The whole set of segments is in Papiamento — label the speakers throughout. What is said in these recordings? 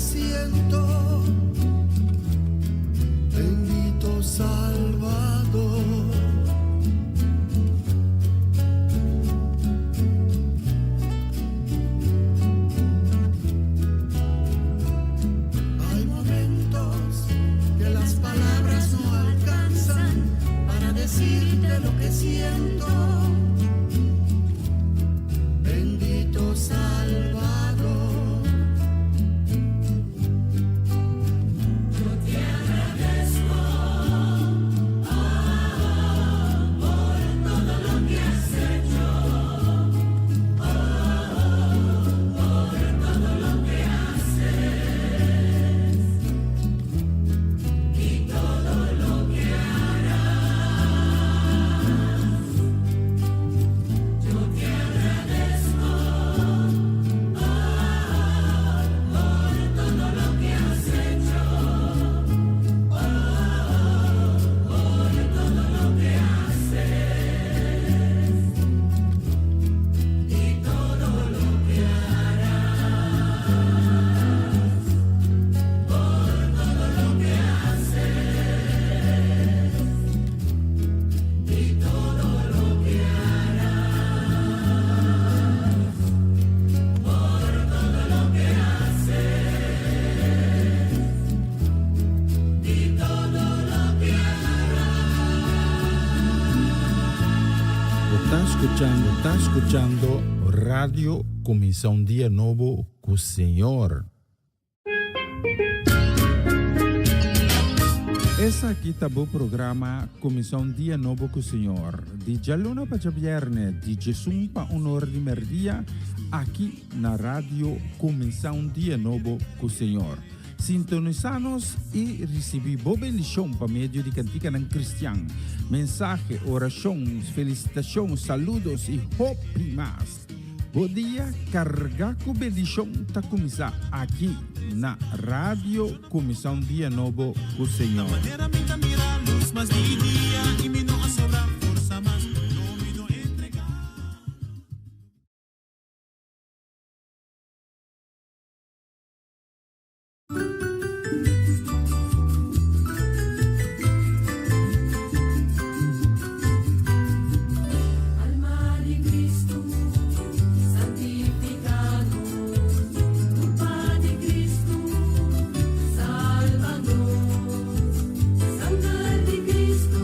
Speaker 1: siento. Bendito Salvador. Hay momentos que las palabras no alcanzan para decirte lo que siento. Bendito Salvador.
Speaker 2: Bo ta scuchando, ta scuchando Radio Cuminsa un Dia Nobo cu Señor. Esaki ta bo programa Cuminsa un Dia Nobo cu Señor, di djaluna pa djabierne, di djesun pa un or di merdia, aki na Radio Cuminsa un Dia Nobo cu Señor. Sintonisa nos i ricibi bo bendicion pa medio di canticanan cristian, mensahe, oracion, felicitacion, saludos i hopi mas. Bo dia carga cu bendicion ta cuminsa aki na Radio Cuminsa un Dia Nobo cu Señor.
Speaker 3: Alma di Cristo, santifica nos. Curpa di Cristo, salba nos. Sanger di Cristo.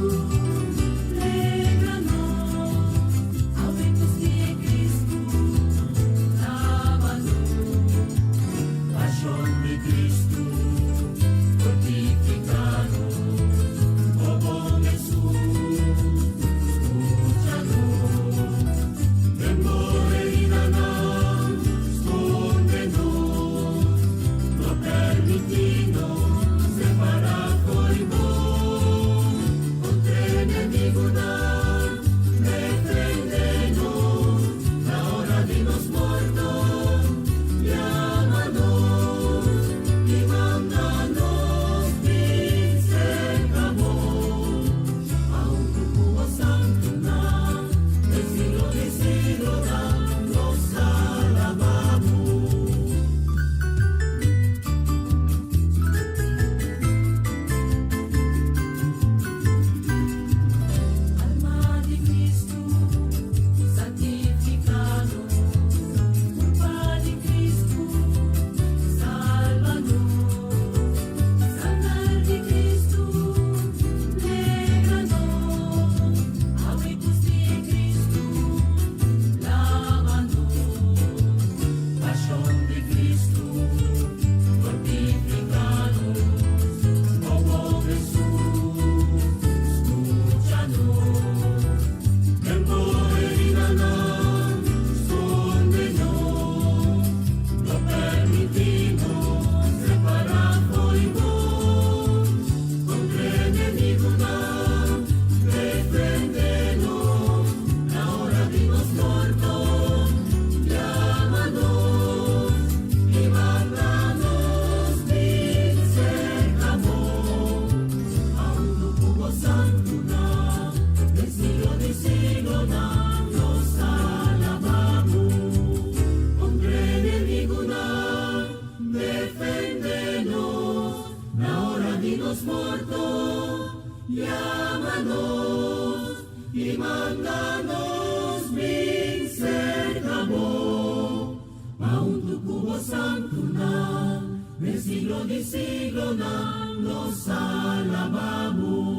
Speaker 3: nos morto, yama nos i manda nos bin serka Bo, pa huntu ku bo santunan, den siglo di siglonan nos alabá Bo.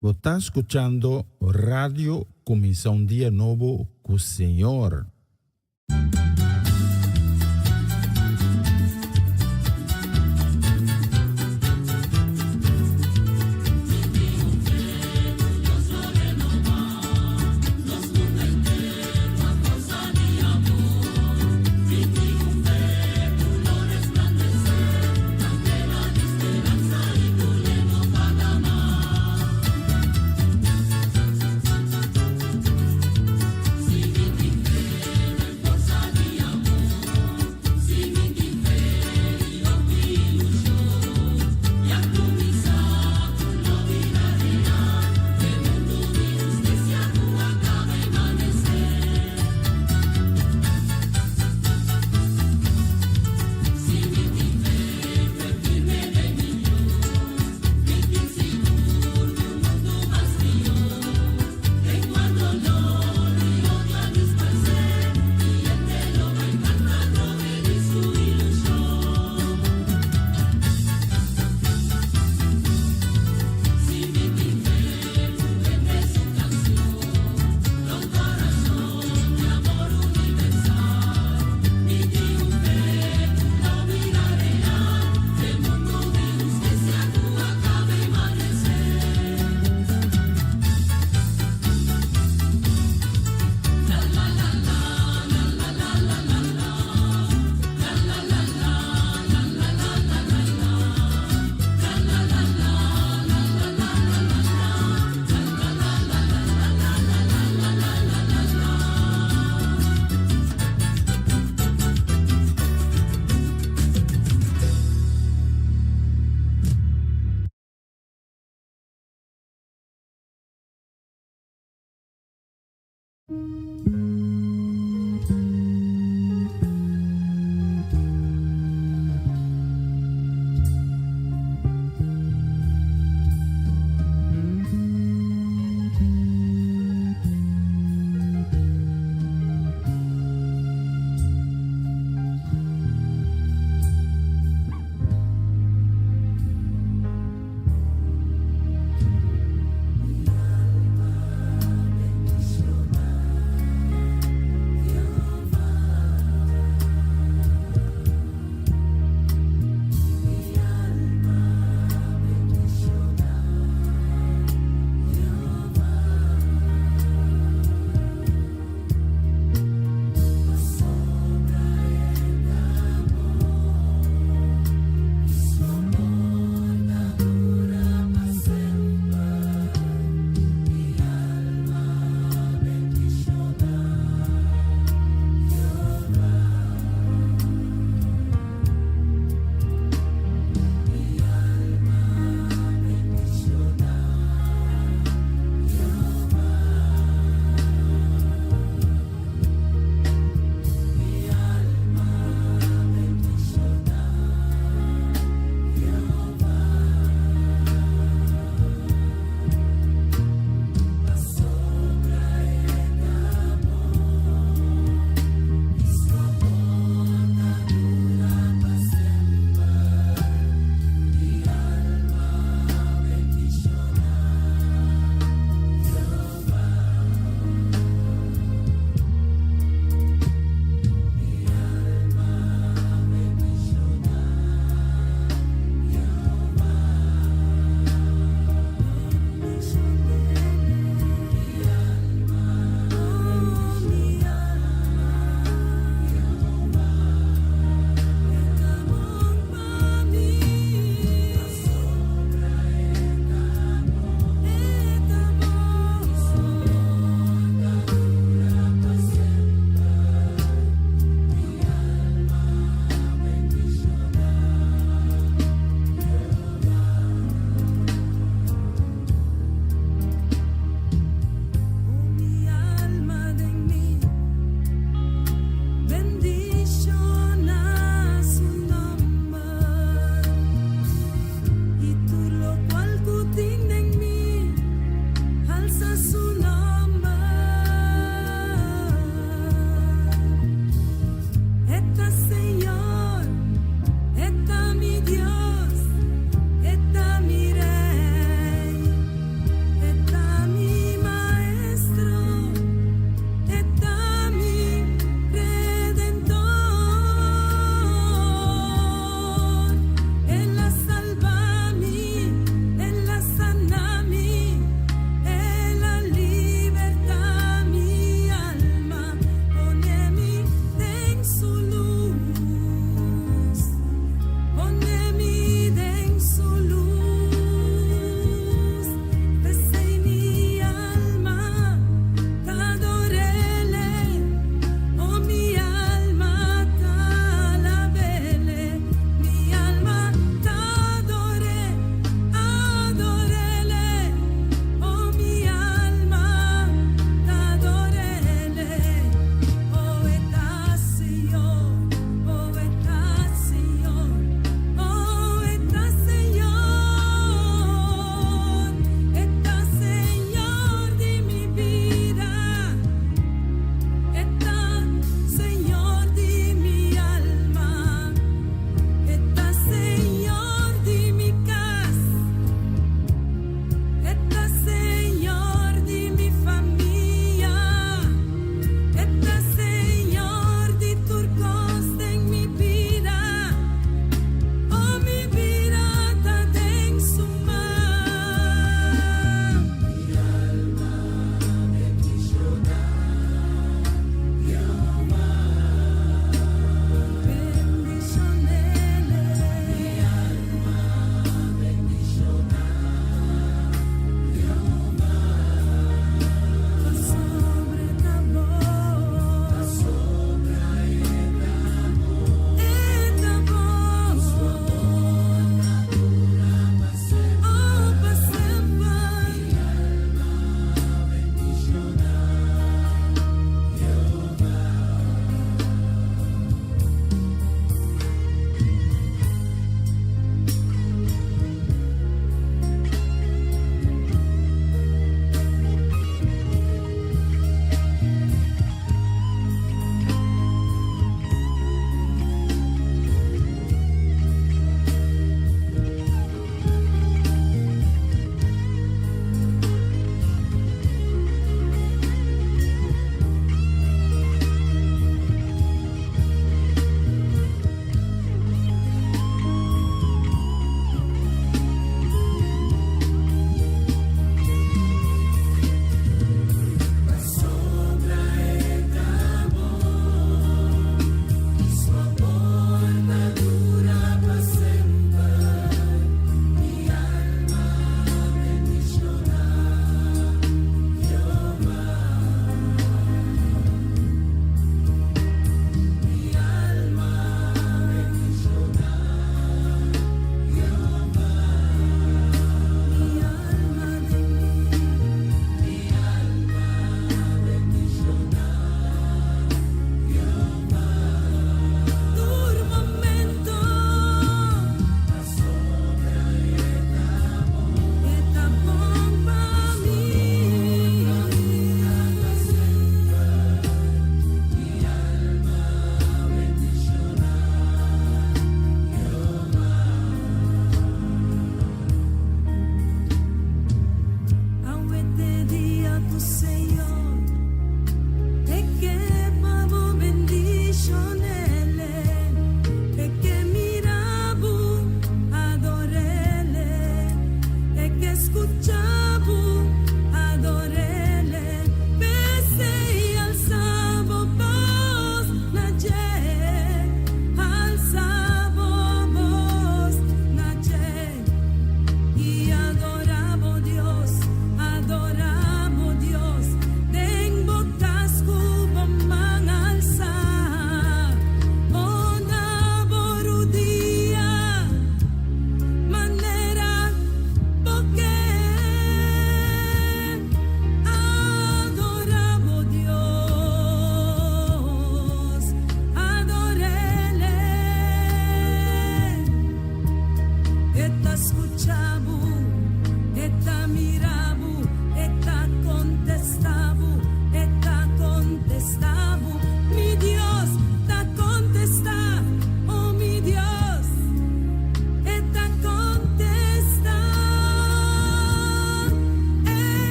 Speaker 2: Bo ta skuchando Radio Kuminsá un Dia Nobo ku Señor.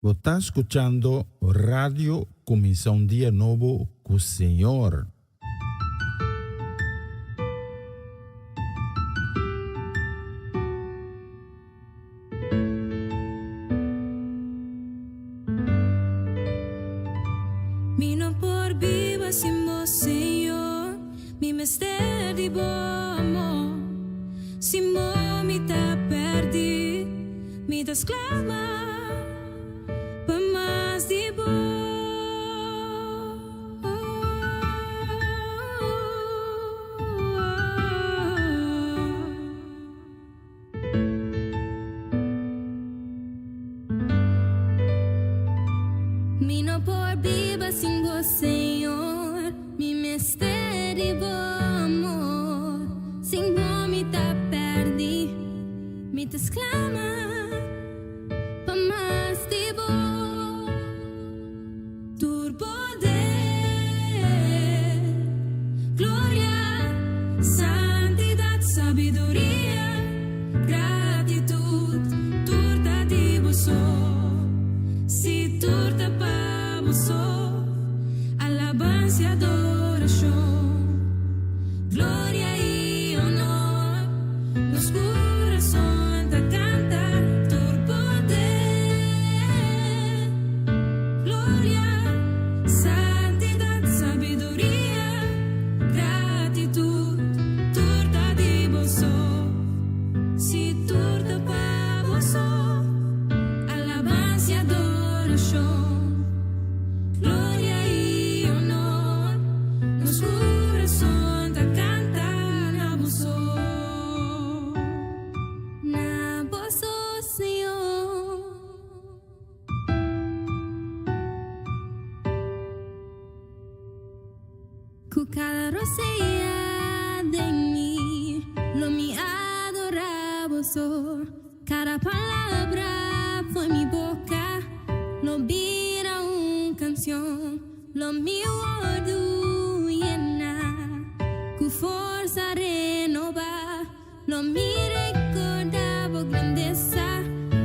Speaker 2: Bo ta skuchando Radio Kuminsá un Dia Nobo ku Señor.
Speaker 3: Mi no por biba sin bo, Señor. Mi mester di bo amor. Sin bo mi ta perdí. Mi ta sklama pa mas di bo. Mi no por biba sin bo, Señor. Mi mester di bo amor. Sin bo mi ta perdí. Mi ta sklama pa mas di bo. Tur poder, gloria, santidat, sabiduria, gratitut, tur ta di bo so. Si tur ta pa bo so, alabansa i adorashon, gloria i honor, nos kurason ta kanta tur poder. Gloria, santidat, sabiduria, gratitut, tur ta di bo so. Si tur ta pa bo so, alabansa i adorashon, gloria i honor, nos kurason ta kanta na bo so. Na bo so, Señor. Ku kada rosea den mi, lo mi adorá bo so. Kada palabra fo'i mi boka, lo bira un kanshon. Lo mi wòrdu yená, ku forsa renobá. Lo mi rekordá bo grandesa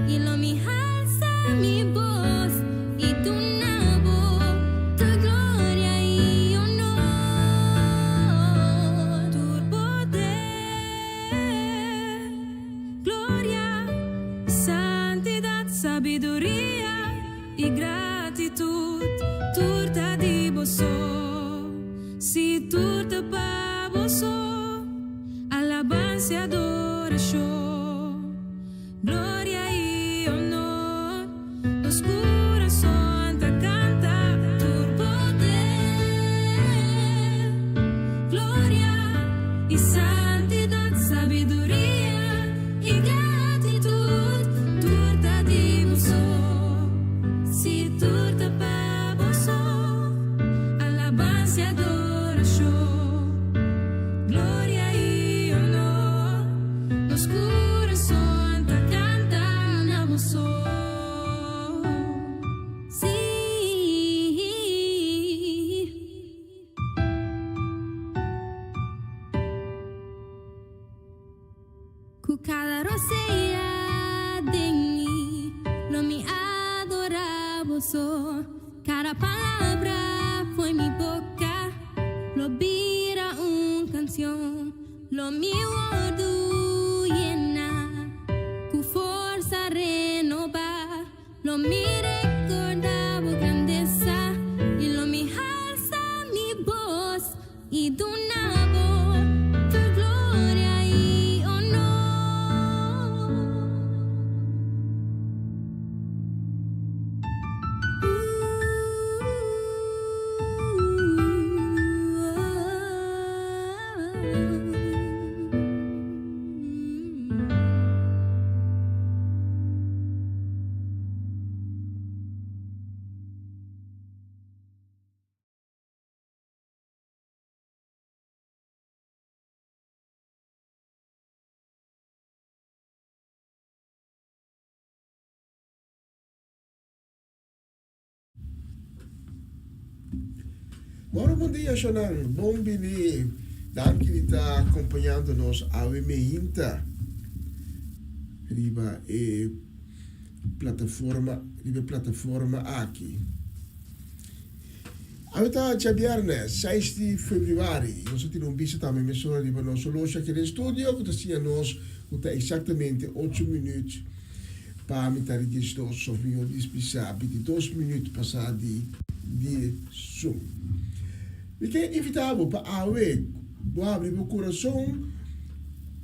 Speaker 3: i lo mi halsa mi bos i duna bo tur gloria i honor. Tur poder, gloria, santidat, sabiduria i gratitut tur ta di bo so. Si tur ta pa bo so. Alabansa i adorashon, gloria i honor, nos kurason ta kanta tur poder, gloria i santidat, sabiduria i gratitut, tur ta di bo so, si tur ta pa bo so, alabansa i adorashon. Gloria i honor, nos kurason ta kanta na bo so. Sí. Ku kada rosea den mi, lo mi adorá bo so. Kada palabra fo'i mi boka, lo bira un kanshon. Lo mi wòrdu yená, ku forsa renobá. Lo mi rekordá bo grandesa i lo mi halsa mi bos i duna bo tur gloria i honor.
Speaker 4: Bueno, bon dia, Shonan. Bon bini. Danki di ta acompañando nos awe meinta. Riba e. plataforma riba e plataforma aki. Awe ta djabièrnè, seis di febrüari. Nos a tira un bista tambe mesora riba nos oloshi aki den studio ku ta siña nos ku ta eksaktamente ocho minüt pa mitar di diesdos òf mihó bisa bintidos minüt pasá di diesun. Mi ke invitá bo pa awe bo habri bo kurason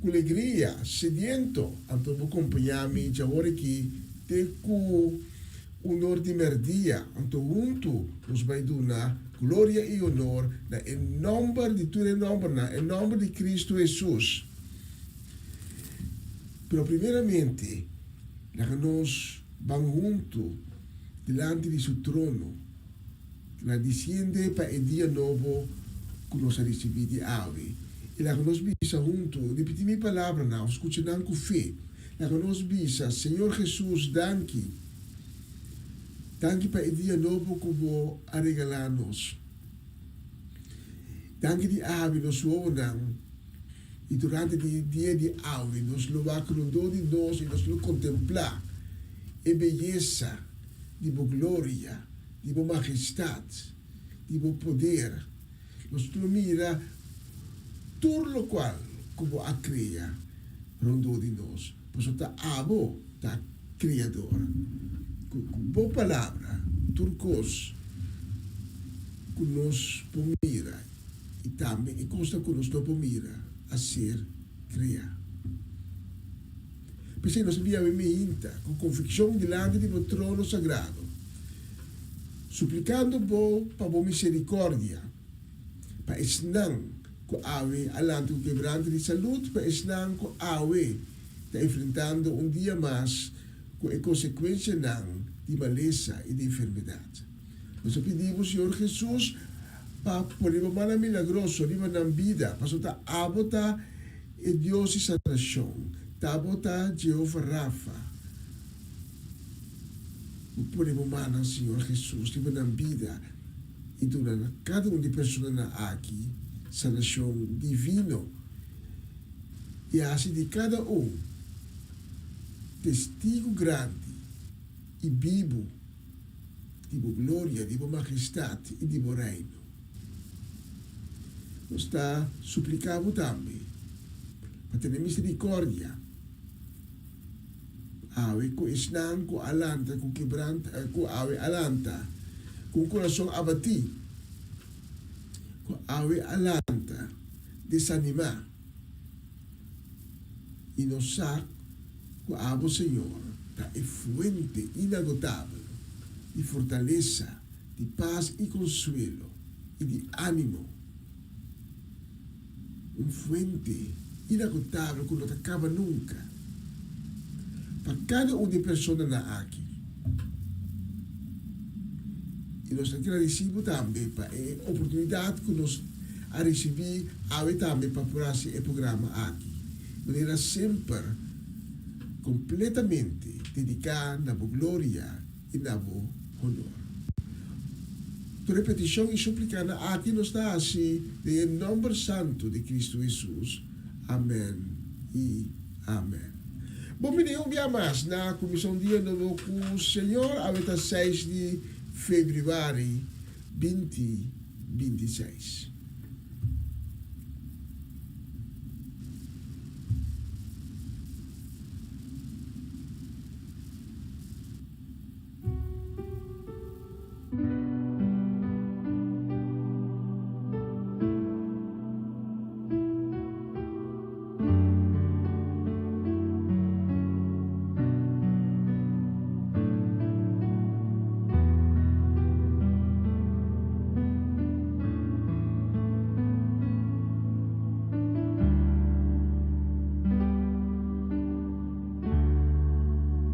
Speaker 4: ku legria, sediento, anto bo kompañá mi djawor aki te ku unor di mèrdia, anto huntu nos bai duna gloria i honor na e nòmber di tur e nòmbernan, e nòmber di Kristu Hesus. Pero primeramente, laga nos ban huntu dilanti di su trono, gradisiend'e pa e dia nobo ku nos a risibí di awe. I laga nos bisa huntu, ripití mi palabranan òf skucha nan ku fe. Laga nos bisa, Señor Hesus, danki. Danki pa e dia nobo ku bo a regalá nos. Danki di a habri nos wowonan i durante di e dia di awe nos lo wak rondó di nos i nos lo kontemplá e beyesa di bo gloria, di bo majestat, di bo poder. Nos lo mira tur lokual ku bo a krea rondó di nos, pasobra ta abo ta Kriador. Ku bo palabra tur kos ku nos por mira i tambe e kosnan ku nos no por mira a ser kreá. P'esei nos a bia awe meinta ku konvikshon dilanti di bo trono sagrado, suplikando bo pa bo miserikòrdia pa esnan ku awe a lanta ku kebrante di salud, pa esnan ku awe ta enfrentando un dia mas ku e konsekuensianan di malesa i di enfermedat. Nos a pidi bo, Señor Hesus, pa pone bo mannan milagroso riba nan bida, pasobra ta abo ta E Dios di sanashon, ta bo ta Jehova Rafa. Bo pone bo mannan, Señor Hesus, riba nan bida i duna na kada un di personanan aki sanashon divino i hasi di kada un testigu grandi i bibu di bo gloria, di bo majestat i di bo reino. Nos ta supliká bo tambe pa tene miserikòrdia awe ku esnan ku a lanta ku kebranta, ku awe a lanta ku un kurason abatí, ku awe a lanta desanimá. I nos sa ku abo, Señor, ta e fuente inagotabel di fortalesa, di pas i konsuelo i di ánimo, un fuente inagotabel ku no ta kaba nunka pa kada un di e personanan aki. I nos ta gradisí bo tambe pa e oportunidat ku nos a risibí awe tambe pa por hasi e programa aki manera semper kompletamente dediká na bo gloria i na bo honor. Tur e petishon i suplikanan aki nos ta hasi den e nòmber santu di Kristu Hesus. Amèn i amèn. Bon bini un bia mas na kuminsá un dia nobo ku Señor. Awe ta seis di febrüari binti 26.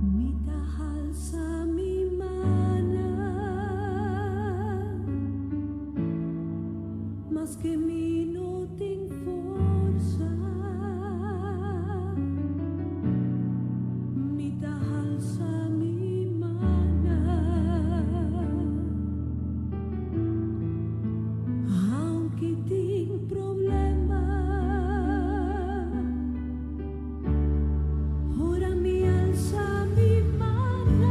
Speaker 3: Mi ta halsa mi mannan, maske mi no tin forsa. Mi ta halsa mi mannan, aunke tin problema. Ora mi alsa mi mannan.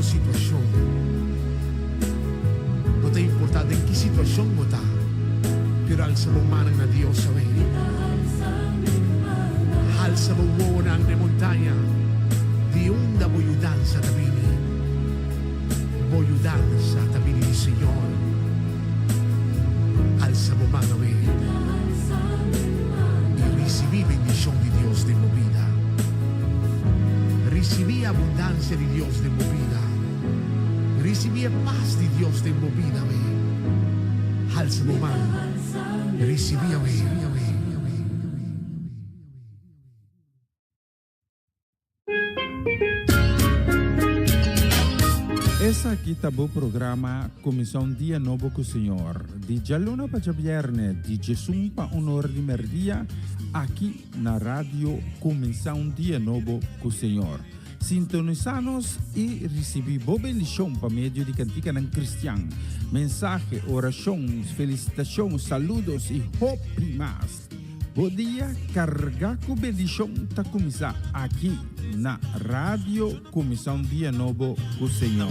Speaker 5: bo situashon, no ta importá den ki situashon bo ta, pero alsa bo mannan na Dios awe. Halsa bo wowonan na e montaña, di unda bo yudansa ta bini. Bo yudansa ta bini di Señor. Alsa bo man awe i risibí bendishon di Dios den bo bida. Risibí e abundansia di Dios den bo bida. Risibí e pas di Dios den bo bida awe. Halsa bo man, risibí awe.
Speaker 2: Esaki ta bo programa Kuminsá un Dia Nobo ku Señor, di djaluna pa djabièrnè, di djesun pa un or di mèrdia, aki na Radio Kuminsá un Dia Nobo ku Señor. Sintonisá nos i risibí bo bendishon pa medio di kantikanan kristian, mensahe, orashon, felisitashon, saludos i hopi mas. Bo dia carga cu bendicion ta cuminsa aki na Radio Cuminsa un Dia Nobo cu Señor.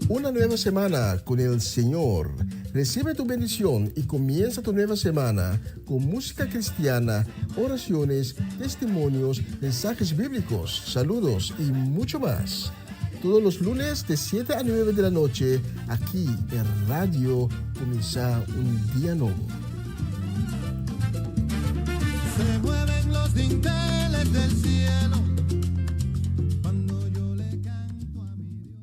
Speaker 4: Una nueva semana con el Señor. Recibe tu bendición y comienza tu nueva semana con música cristiana, oraciones, testimonios, mensajes bíblicos, saludos y mucho más. Todos los lunes de 7 a 9 de la noche, aquí en Radio Comienza un Día Nuevo.
Speaker 1: Se mueven los dinteles del cielo cuando yo le canto a mi Dios.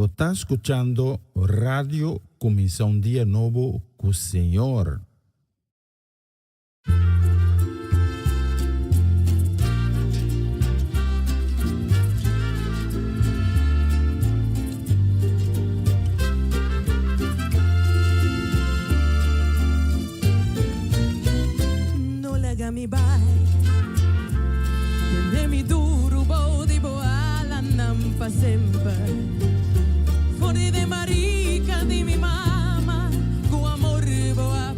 Speaker 2: Bo ta skuchando Radio Kuminsá un Dia Nobo ku Señor.
Speaker 3: No laga mi bai. Tene mi duru bou di bo alanan pa semper. For di den barika di mi mama, ku amor bo a.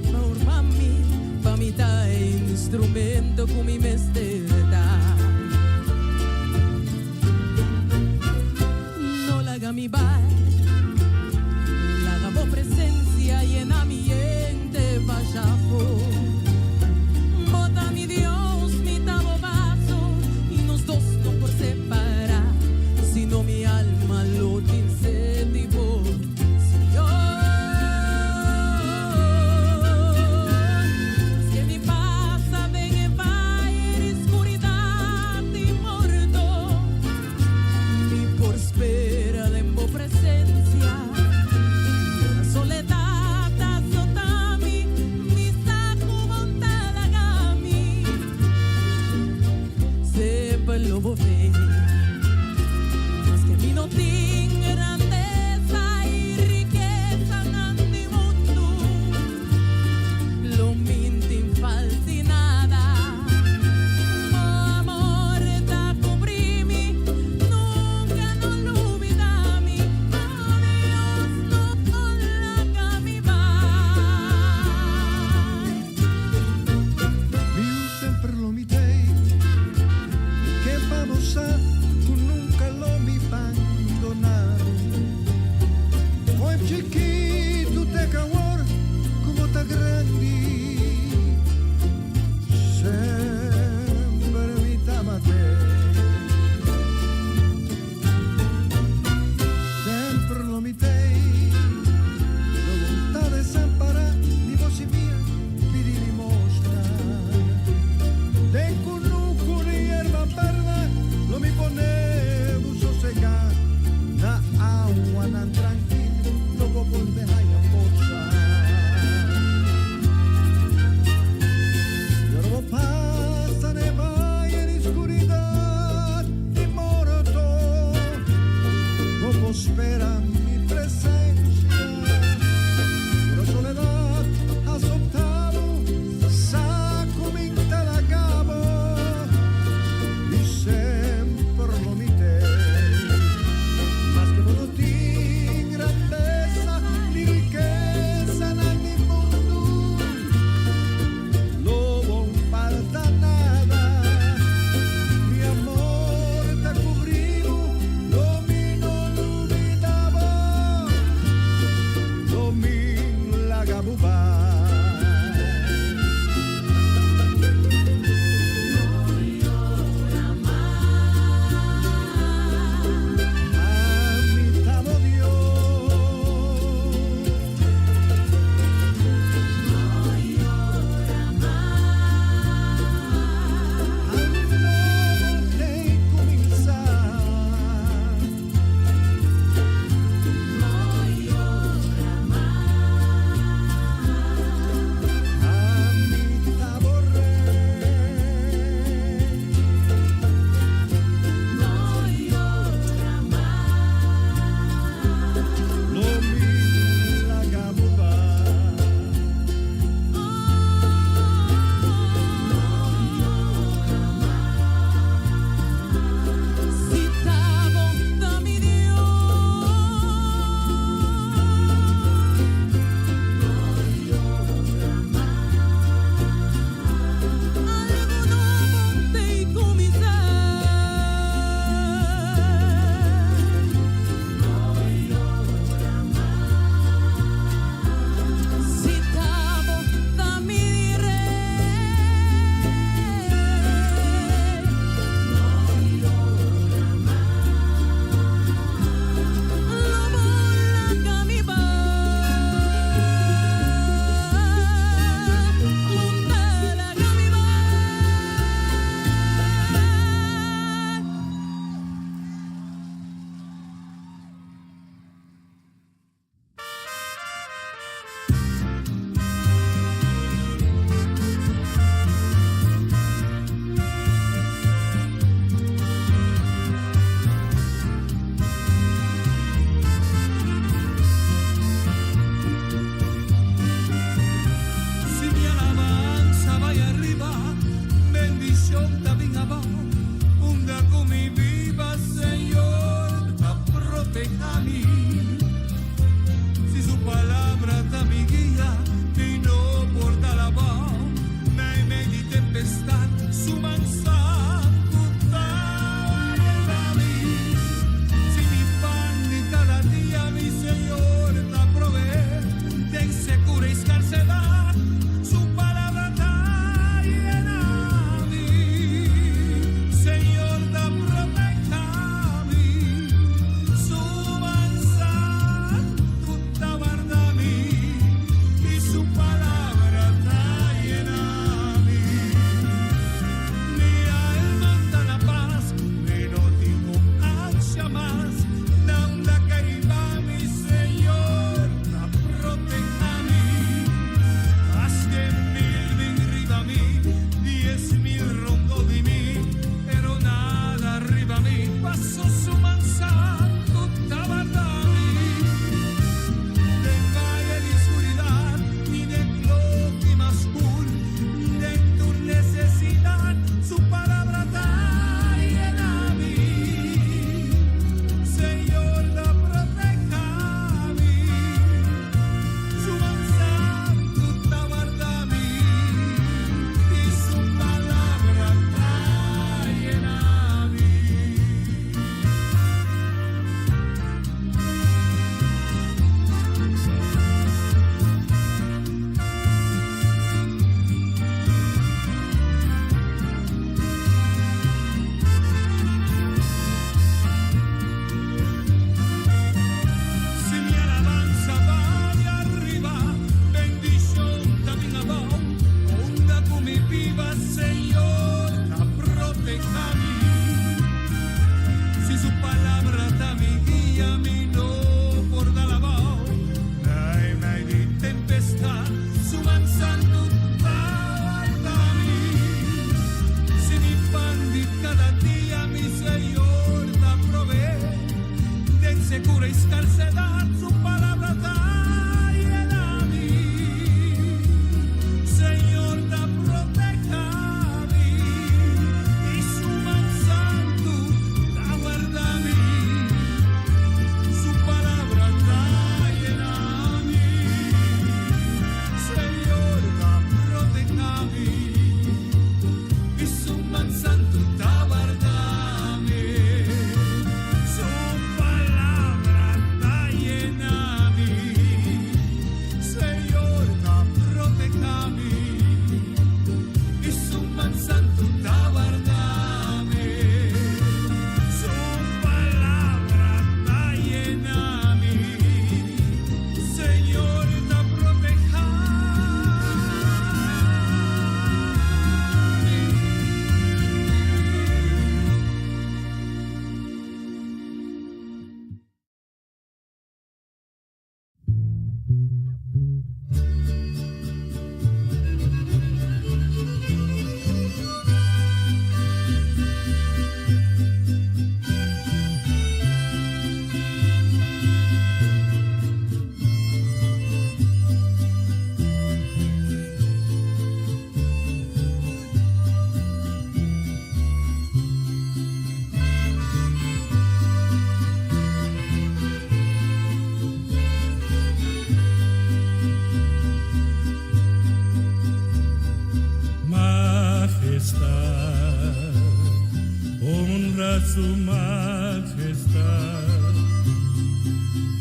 Speaker 6: su majestad.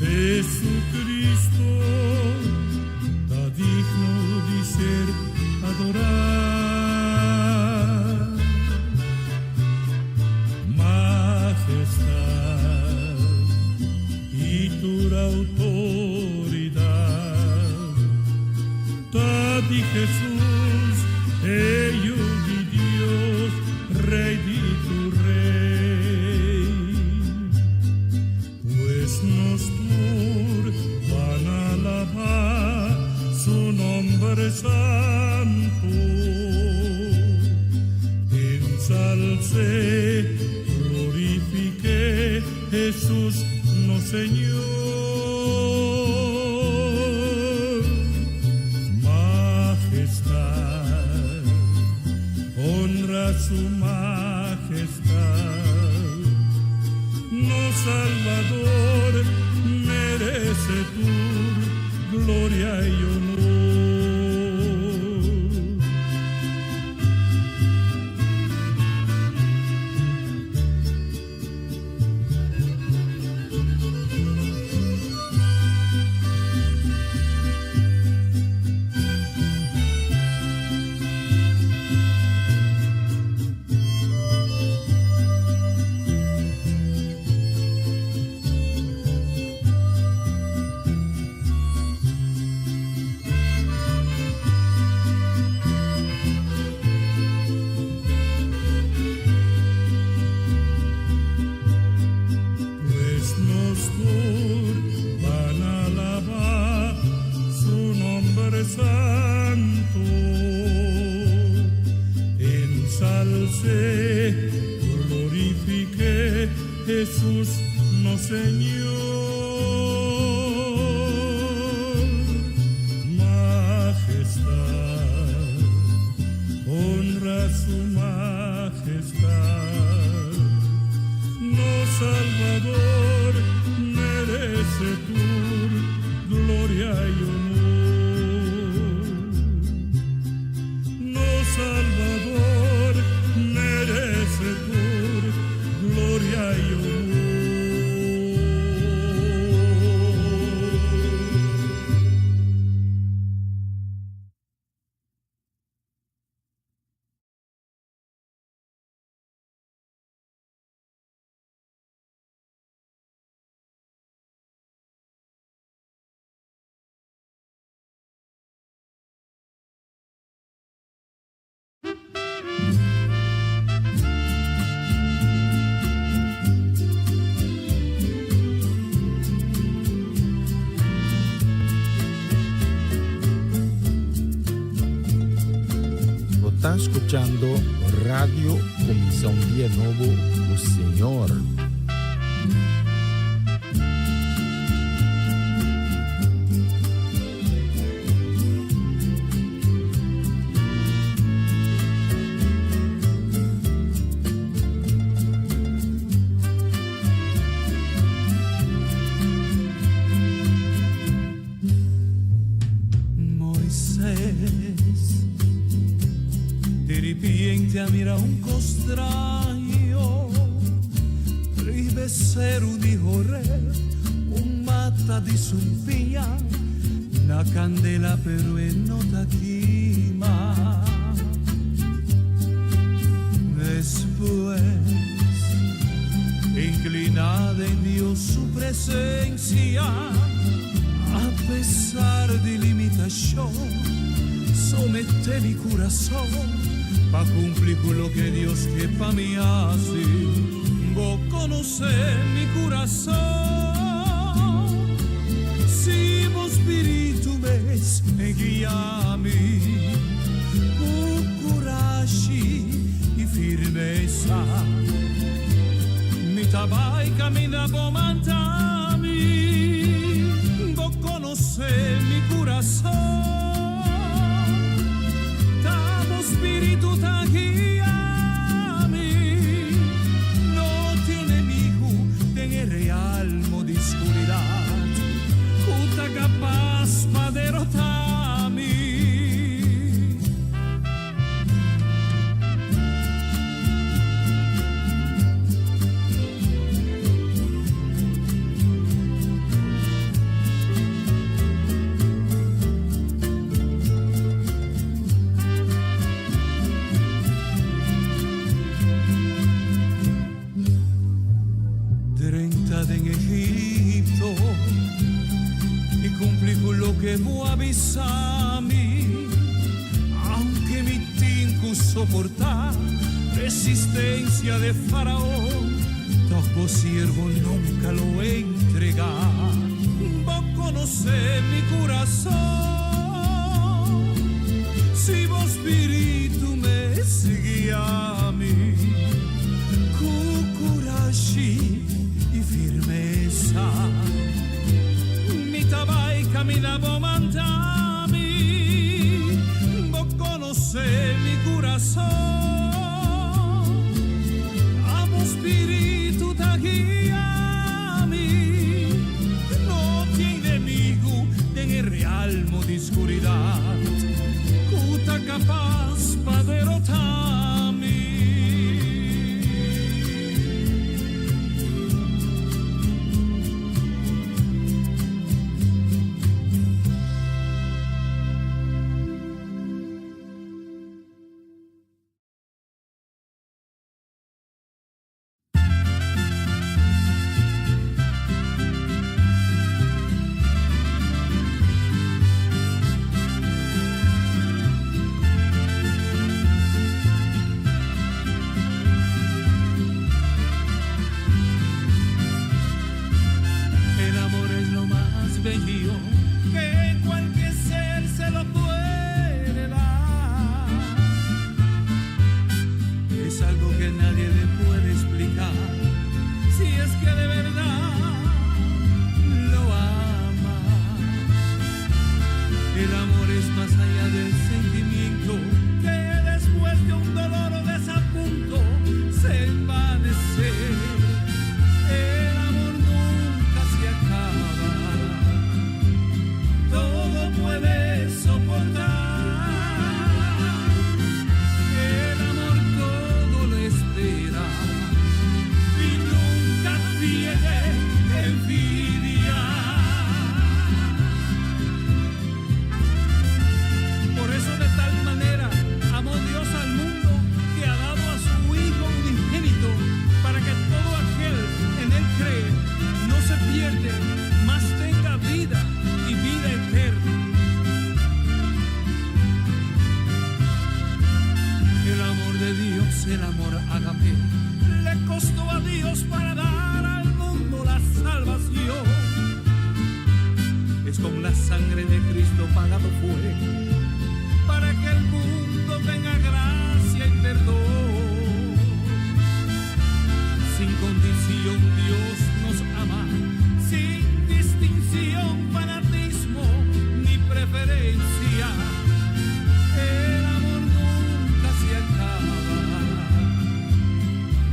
Speaker 6: Jesucristo ta digno di ser adorá. Majestad i tur outoridat ta di Jesus, e Yu di Dios, Rei di tur rei. Pues nos tur ban alabá su nomber santu. Ensals'é, glorifik'é, Jesus nos Señor. Majestad, honra su majestad. Nos Salvador merece tur gloria i honor. Pues nos tur ban alabá su nomber santu. Ensals'é, glorifik'é, Jesus nos Señor. Majestad, honra su majestad. Nos Salvador merece tur gloria i honor. Nos Salvador merece tur gloria i honor.
Speaker 2: Bo ta skuchando Radio Kuminsá un Dia Nobo ku Señor.
Speaker 7: Moisés, di repente a mira un kos straño, riba seru di Horeb, un mata di sumpiña, na kandela pero e no ta kima. Despues, inkliná den Dios su presensia, apesar di limitashon, someté mi kurason pa kumpli ku loke Dios ke pa mi hasi. Bo konosé mi kurason, si bo spiritu mes guia mi ku kurashi i firmesa. Mi ta bai kaminda bo manda mi. Bo konosé mi kurason, ta bo spiritu ta guia mi. No tin enemigu den e realmo di skuridat ku ta kapas pa derotá mi. cumpli cu loke bo a bisa mi. Aunke mi tin cu soporta resistencia di Faraon, toch bo siervo nunca lo entrega. Bo conoce mi curason, si bo spirito mes guia mi, cu curashi y firmesa. Mi ta bay caminda bo manda mi, bo conoce mi curason. Ta bo spirito ta guia mi, no tin enemigo den e realmo di scuridad, cu ta capas pa derota mi. El amor es lo más bello que cualquier ser se lo puede dar. Es algo que nadie le puede explicar, si es que de verdad lo ama. El amor es más allá del sentimiento que después de un dolor o desapunto se envanece. El amor nunca se acaba, todo puede soportar. El amor todo lo espera y nunca tiene envidia. Por eso de tal manera amó Dios al mundo que ha dado a su Hijo unigénito, para que todo aquel en él cree no se pierde, mas tenga vida y vida eterna. El amor de Dios, el amor ágape, le costó a Dios para dar al mundo la salvación. Es con la sangre de Cristo pagado fue, para que el mundo tenga gracia y perdón. Sin condición Dios nos ama, sin distinción, fanatismo ni preferencia. El amor nunca se acaba,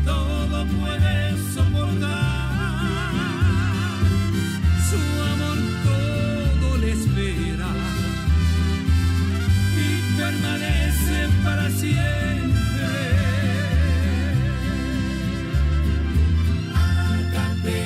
Speaker 7: todo puede soportar. Su amor todo le espera y permanece para siempre. Ágape.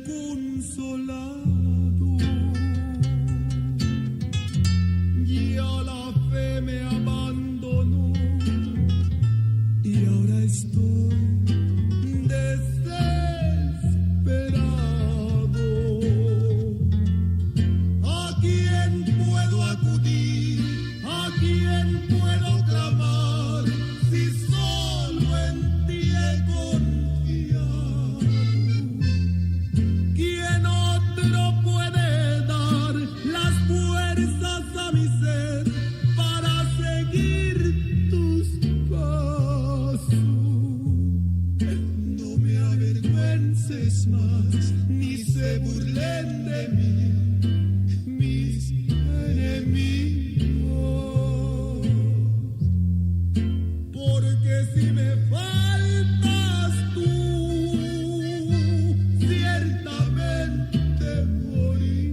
Speaker 7: Desconsolado. Ya la fe me abandonó y ahora estoy desesperado. ¿A quién puedo acudir? ¿A quién puedo clamar? Si solo en ti he confiado. ¿Quién otro puede dar las fuerzas a mi ser para seguir tus pasos? No me avergüences más, ni se burlen de mí mis enemigos. Porque si me faltas tú, ciertamente moriré.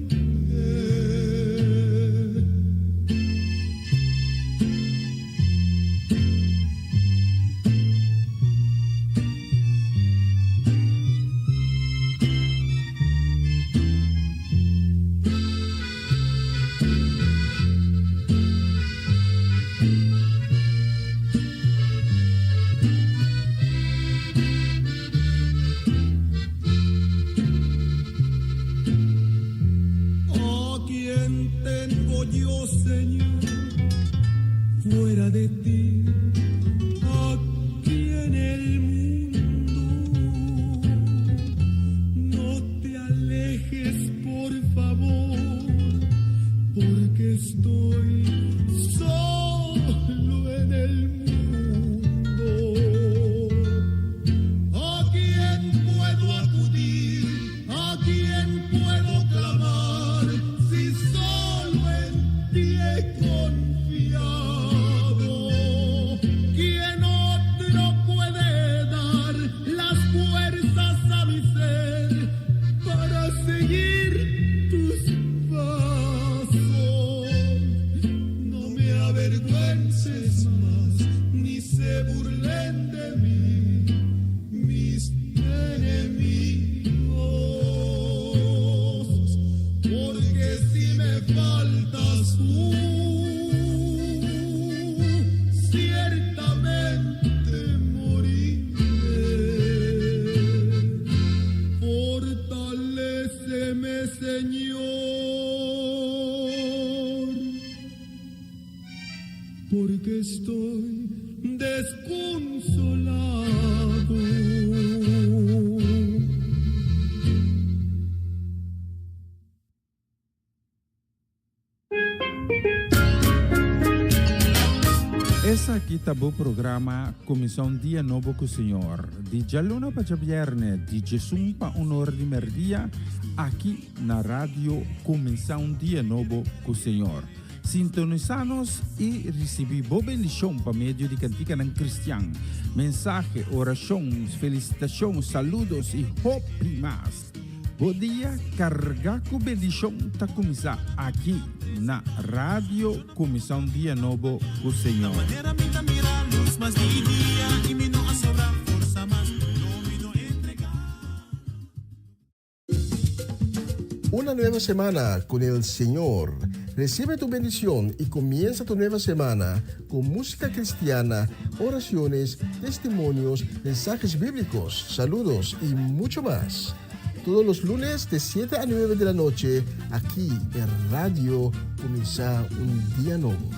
Speaker 7: ¿A quién tengo yo, Señor, fuera de ti, aquí en el mundo? No te alejes, por favor, porque estoy solo en el mundo. ¿A quién puedo acudir? ¿A quién puedo clamar? Si solo en ti he confiado. ¿Quién otro puede dar las fuerzas a mi ser para seguir tus pasos? No me avergüences más, ni se burlen de mí mis enemigos, porque si me faltas tú, ciertamente moriré. Fortaléceme, Señor, porque estoy desconsolado.
Speaker 2: Esaki ta bo programa Kuminsá un Dia Nobo ku Señor, di djaluna pa djabièrnè, di djesun pa un or di mèrdia, aki na Radio Kuminsá un Dia Nobo ku Señor. Sintonisá nos i risibí bo bendishon pa medio di kantikanan kristian, mensahe, orashon, felisitashon, saludos i hopi mas. Bo dia kargá ku bendishon ta kuminsá aki na Radio Kuminsá un Dia Nobo ku Señor.
Speaker 4: Una nueva semana con el Señor. Recibe tu bendición y comienza tu nueva semana con música cristiana, oraciones, testimonios, mensajes bíblicos, saludos y mucho más. Todos los lunes de 7 a 9 de la noche, aquí en Radio Comienza un Día Nuevo.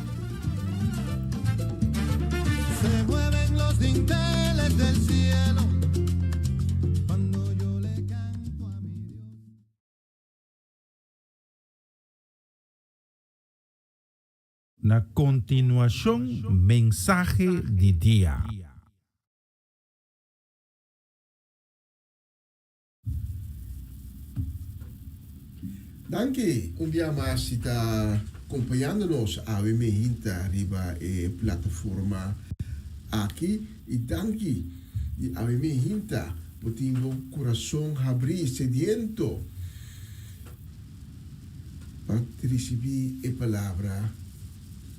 Speaker 1: Se mueven los dinteles del cielo cuando yo le canto a mi Dios.
Speaker 2: Na kontinuashon mensahe di dia.
Speaker 4: Danki un bia mas si ta kompañando nos awe mehinta riba e plataforma aki i danki di awe mehinta bo tin bo kurason habrí sediento pa risibí e palabra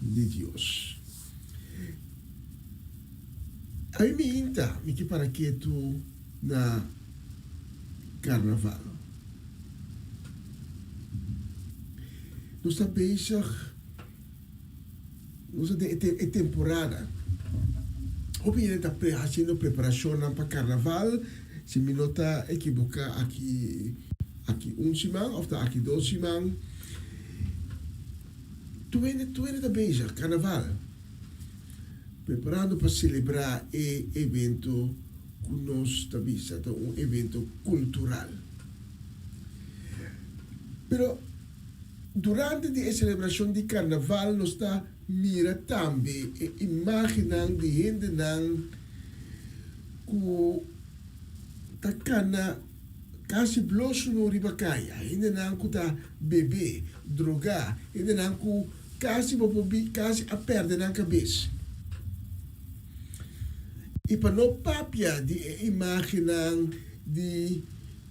Speaker 4: di Dios. Awe mehinta mi ke para ketu na Carnaval. Nos ta bezig, nos ta den e temporada. Hopi hende ta haciendo preparacionnan pa carnaval. Si mi no ta ekiboká aki aki un siman of ta aki dos siman. Tur hende tur hende ta bezig, carnaval. Preparando pa selebrá e evento ku nos ta bisa ta un evento kultural. Pero durante di e selebrashon di karnaval nos ta mira tambe e imágennan di hendenan ku ta kana kasi blosuno riba kaya, hendenan ku ta bebe, drogá, hendenan ku kasi bo por bi kasi a pèrdè nan kabes. I pa no papia di e imágennan di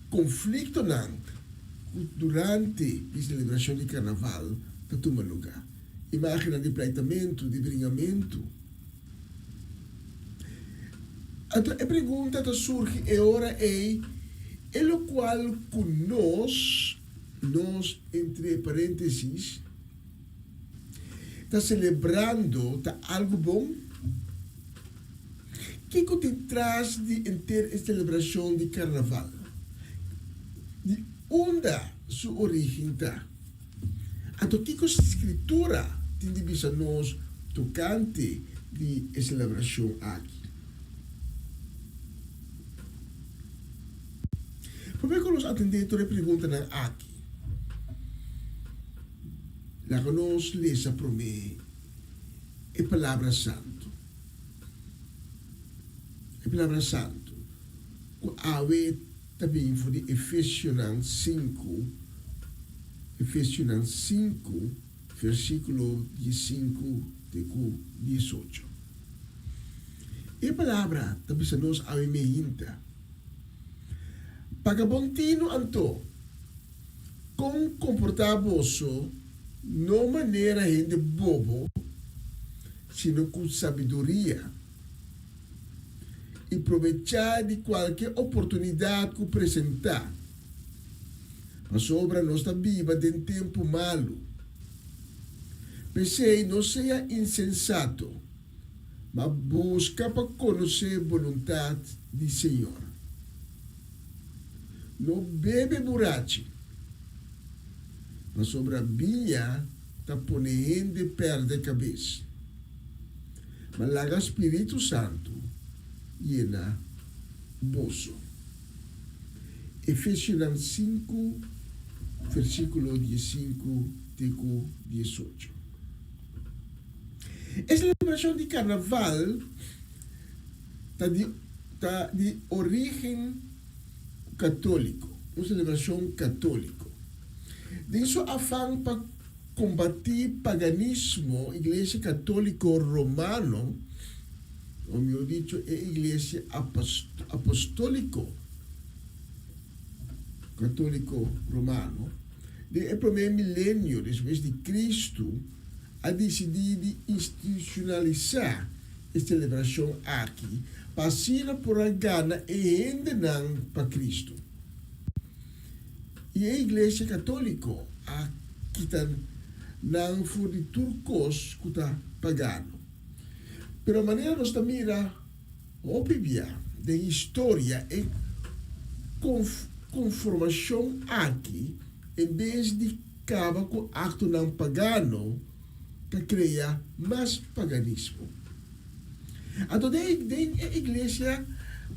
Speaker 4: konfliktonan ku durante di selebrashon di karnaval ta tuma lugá. Imágennan di pleitamentu, di bringamentu. Anto e pregunta ta surgi e ora ei, e lokual ku nos, nos entre paréntesis, ta selebrando ta algu bon? Kiko tin tras di henter e selebrashon di karnaval? Di unda su orígen ta? Anto kiko Skritura tin di bisa nos tokante di e selebrashon aki? Promé ku nos atendé tur e preguntanan aki, laga nos lesa promé e Palabra Santu. E Palabra Santu ku awe ta bin for di Efesionan sinku, Efesionan sinku, versíkulo diesinku te ku diesocho. E Palabra ta bisa nos awe meinta, Paga bon tinu anto, kon komportá boso no manera hende bobo, sino ku sabiduria. I probechá di kualke oportunidat ku presentá, pasobra nos ta biba den tempu malu. P'esei no sea insensato, ma buska pa konosé boluntat di Señor. No bebe burachi, pasobra biña ta pone hende pèrdè kabes. Ma laga Spiritu Santu yena boso. Efesionan sinku, versíkulo diesinku te ku diesocho. E selebrashon di karnaval ta di ta di orígen katóliko, un selebrashon katóliko. Den su afan pa Kombatí paganismo, Iglesia Katóliko Romano, o mihó dicho e Iglesia Apostóliko Katóliko Romano, den e promé milenio despues di Kristu a disidí di institushonalisá e selebrashon aki pa asina por a gana e hendenan pa Kristu. I e Iglesia Katóliko a kita nan for di tur kos ku ta pagano. Pero manera nos ta mira hopi bia den historia e konformashon aki en bes di kaba ku aktonan pagano ta krea mas paganismo. Anto den e iglesia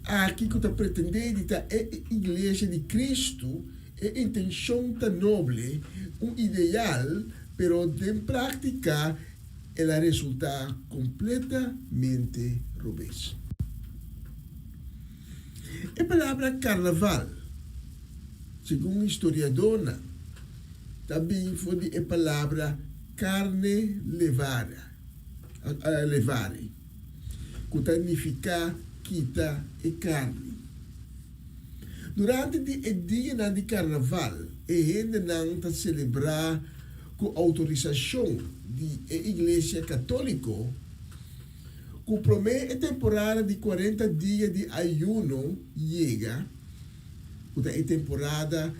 Speaker 4: aki ku ta pretendé di ta e iglesia di Kristu, e intenshon ta noble, un ideal, pero den práktika el a resultá kompletamente robes. E palabra karnaval, segun historiadónan, ta bin for di e palabra carne levada. Levare, ku ta nifiká kita e karni. Durante di e dianan di karnaval, e hendenan ta selebrá ku outorisashon di e Iglesia Katóliko, ku promé e temporada di kuarenta dia di ayuno yega, ku ta e temporada.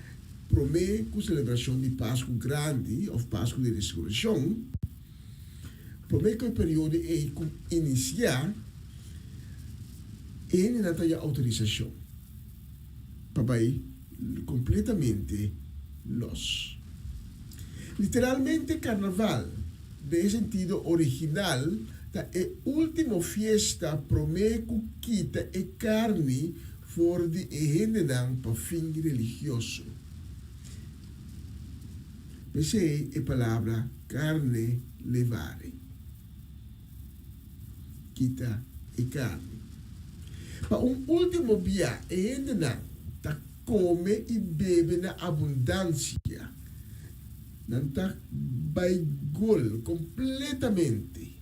Speaker 4: Promé ku selebrashon di Pasku Grandi òf Pasku di Resurekshon, promé ku e periodo ei ku inisiá, e hendenan ta haña outorisashon pa bai kompletamente lòs. Literalmente karnaval, den e sentido original, ta e último fiesta promé ku kita e karni for di e hendenan pa fin religioso. P'esei e palabra carne levare, kita e carni. Pa un ultimo bia e hendenan ta come i bebe na abundancia, nan ta bai gol completamente.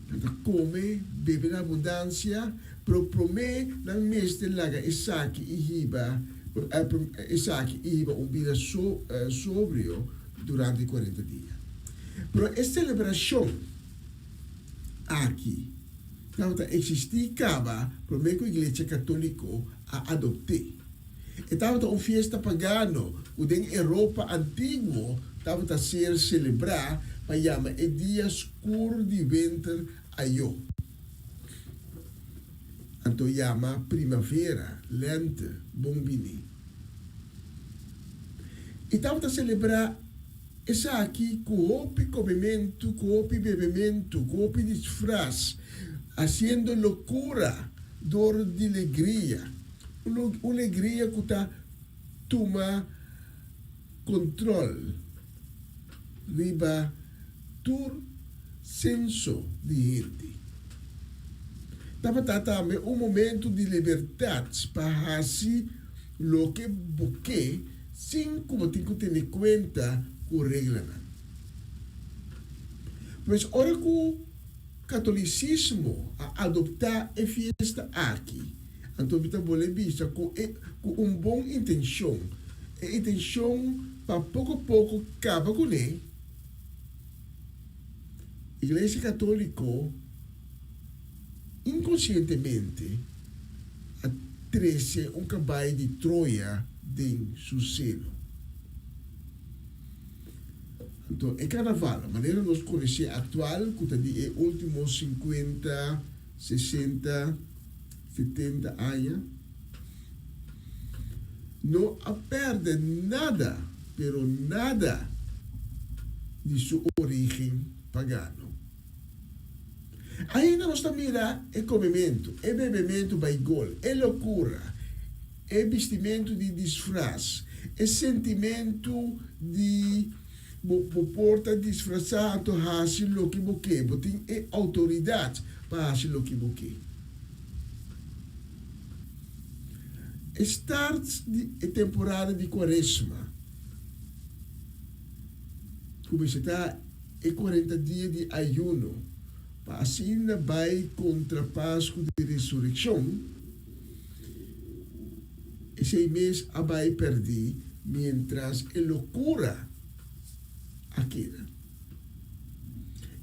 Speaker 4: Nan ta kome, bebe na abundansia, pero promé nan mester laga esaki i hiba esaki i hiba un bida sobrio durante e kuarenta dia. Pero e selebrashon aki tabata eksistí kaba promé ku Iglesia Katóliko a adopt'é. E tabata un fiesta pagano ku den Europa antiguo tabata ser selebrá pa yama e dia skur di winter ayó, anto yama primavera, lènte, bon bini. I tabata selebrá esaki ku hopi komementu, ku hopi bebementu, ku hopi disfras, hasiendo lokura dor di legria. Un legria ku ta tuma kontrol riba tur senso di hende. Tabata tambe un momentu di libertat pa hasi loke bo ke sin ku bo tin ku tene kuenta ku reglanan. Pues ora ku Katolisismo a adoptá e fiesta aki, anto mi ta bolé bisa ku e ku un bon intenshon, e intenshon pa poko poko kaba kuné. Iglesia Katóliko inkonsientemente a trese un kabai di Troya den su seno. Anto e karnaval, manera nos konosé aktual, ku ta di e último sinkuenta, sesenta, setenta aña, no a pèrdè nada, pero nada, di su orígen pagano. Ainda nos ta mira e komementu, e bebementu bai gol, e lokura, e bistimentu di disfras, e sentimentu di bo bo por ta disfrasá anto hasi loke bo ke, bo tin e outoridat pa hasi loke bo ke. E start di e temporada di Kuaresma kuminsá ta e kuarenta dia di ayuno pa asina bai kontra Pasku di Resurekshon. Esei mes a bai pèrdí miéntras e lokura a keda.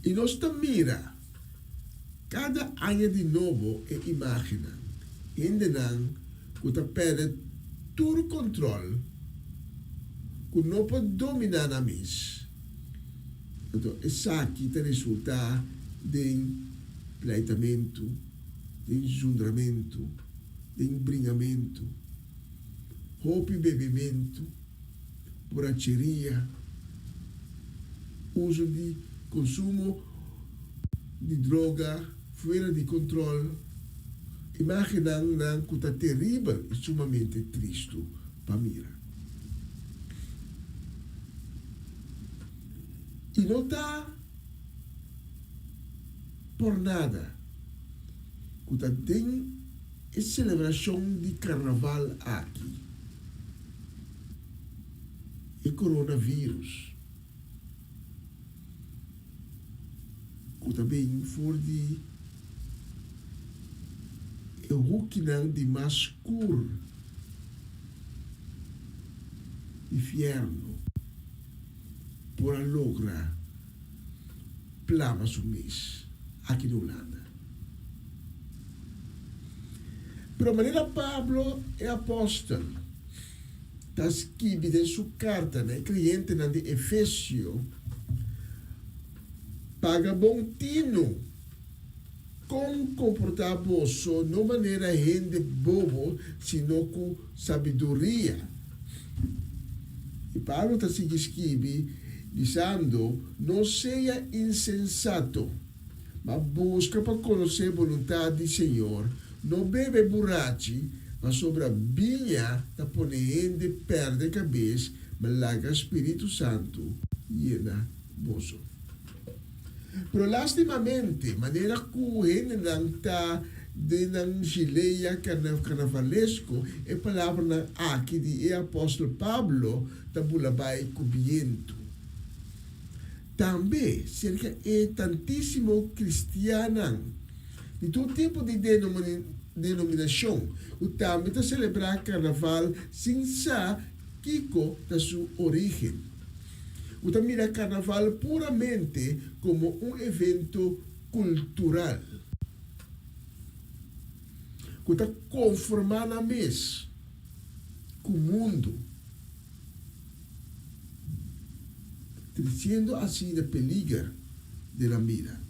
Speaker 4: I nos ta mira kada aña di nobo e imágennan, hendenan ku ta pèrdè tur kontròl, ku no por dominá nan mes. Anto esaki ta resultá den pleitamentu. Den zundramentu, den bringamentu, hopi bebimentu, buracheria, uso di konsumo di droga fuera di kontrol, imágennan nan ku ta teribel i sumamente tristu pa mira. I no ta por nada ku ta den e selebrashon di karnaval aki, e coronavirus ku ta bin for di e hukinan di mas skur di fièrnu por a logra plama su mes aki na Hulanda. Pero manera Pablo e apòstel ta skibi den su karta na e kreyentenan di Efesio, Paga bon tinu kon komportá boso, no manera hende bobo, sino ku sabiduria. I Pablo ta sigui skibi bisando, No sea insensato. Ma buska pa konosé boluntat di Señor, no bebe burachi, pasobra biña ta pone hende pèrdè kabes, ma laga Spiritu Santu yena boso. Pero lástimamente, manera ku hendenan ta den nan gilea karnavalesko, e palabranan aki di e apòstel Pablo ta bula bai ku bientu. Tambe serka e tantísimo kristiannan di tur tipo di denominashon ku tambe ta selebrá karnaval sin sa kiko ta su orígen, ku ta mira karnaval puramente komo un evento kultural, ku ta konformá nan mes ku mundu. Treciendo asina peliger den nan bida.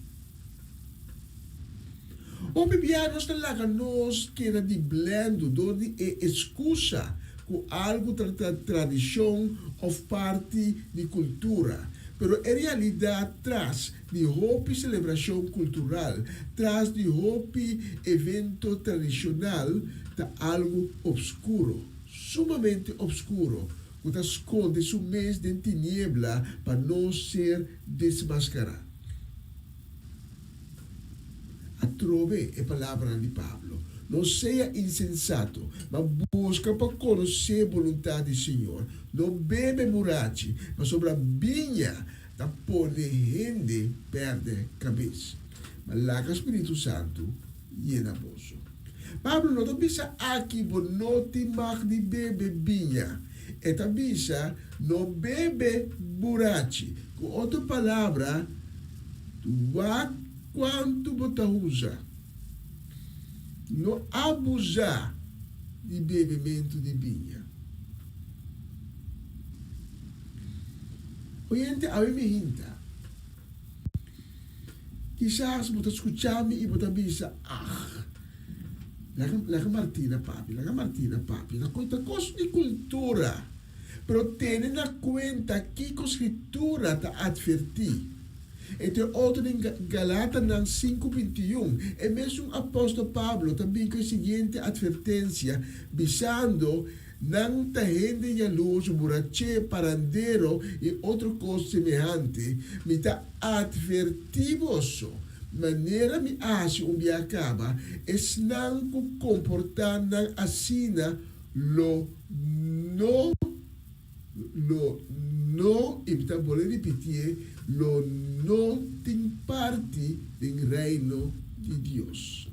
Speaker 4: Hopi bia nos ta laga nos keda di blendu dor di e excusa cu algu ta ta tradicion of parti di cultura, pero e realidad tras di hopi celebracion cultural, tras di hopi evento tradicional ta algu obscuro. Sumamente obscuro, cu ta sconde su mes den tiniebla pa no ser desmascará. Atrobe e palabranan di Pablo, No sea insensato, ma busca pa conoce boluntad di Señor. No bebe burachi, pasobra biña ta pone hende perde cabes, ma laga Spiritu Santu yena boso. Pablo no ta bisa aki bo no tin mag di bebe biña. E ta bisa no bebe burachi. Ku otro palabra, wak kuantu bo ta usa. No abusá di bebementu di biña. Oyente, awe mi hinta. Kisas bo ta skucha mi i bo ta bisa, Ag, laga, laga Martina papia, laga Martina papia. Ta ta kos di kultura. Pero tene na kuenta kiko Skritura ta atvertí. Entre otro den Galatanan sinku 21, e mesun apòstel Pablo ta bin ku e siguiente atvertensia, bisando, Nan ta hende yaloso, buraché, parandero i otro kos semehante. Mi ta atvertí boso, manera mi a hasi un bia kaba, esnan ku komportá nan asina lo no, lo no, i mi ta bolbe ripitié, lo no tin parti den Reino di Dios.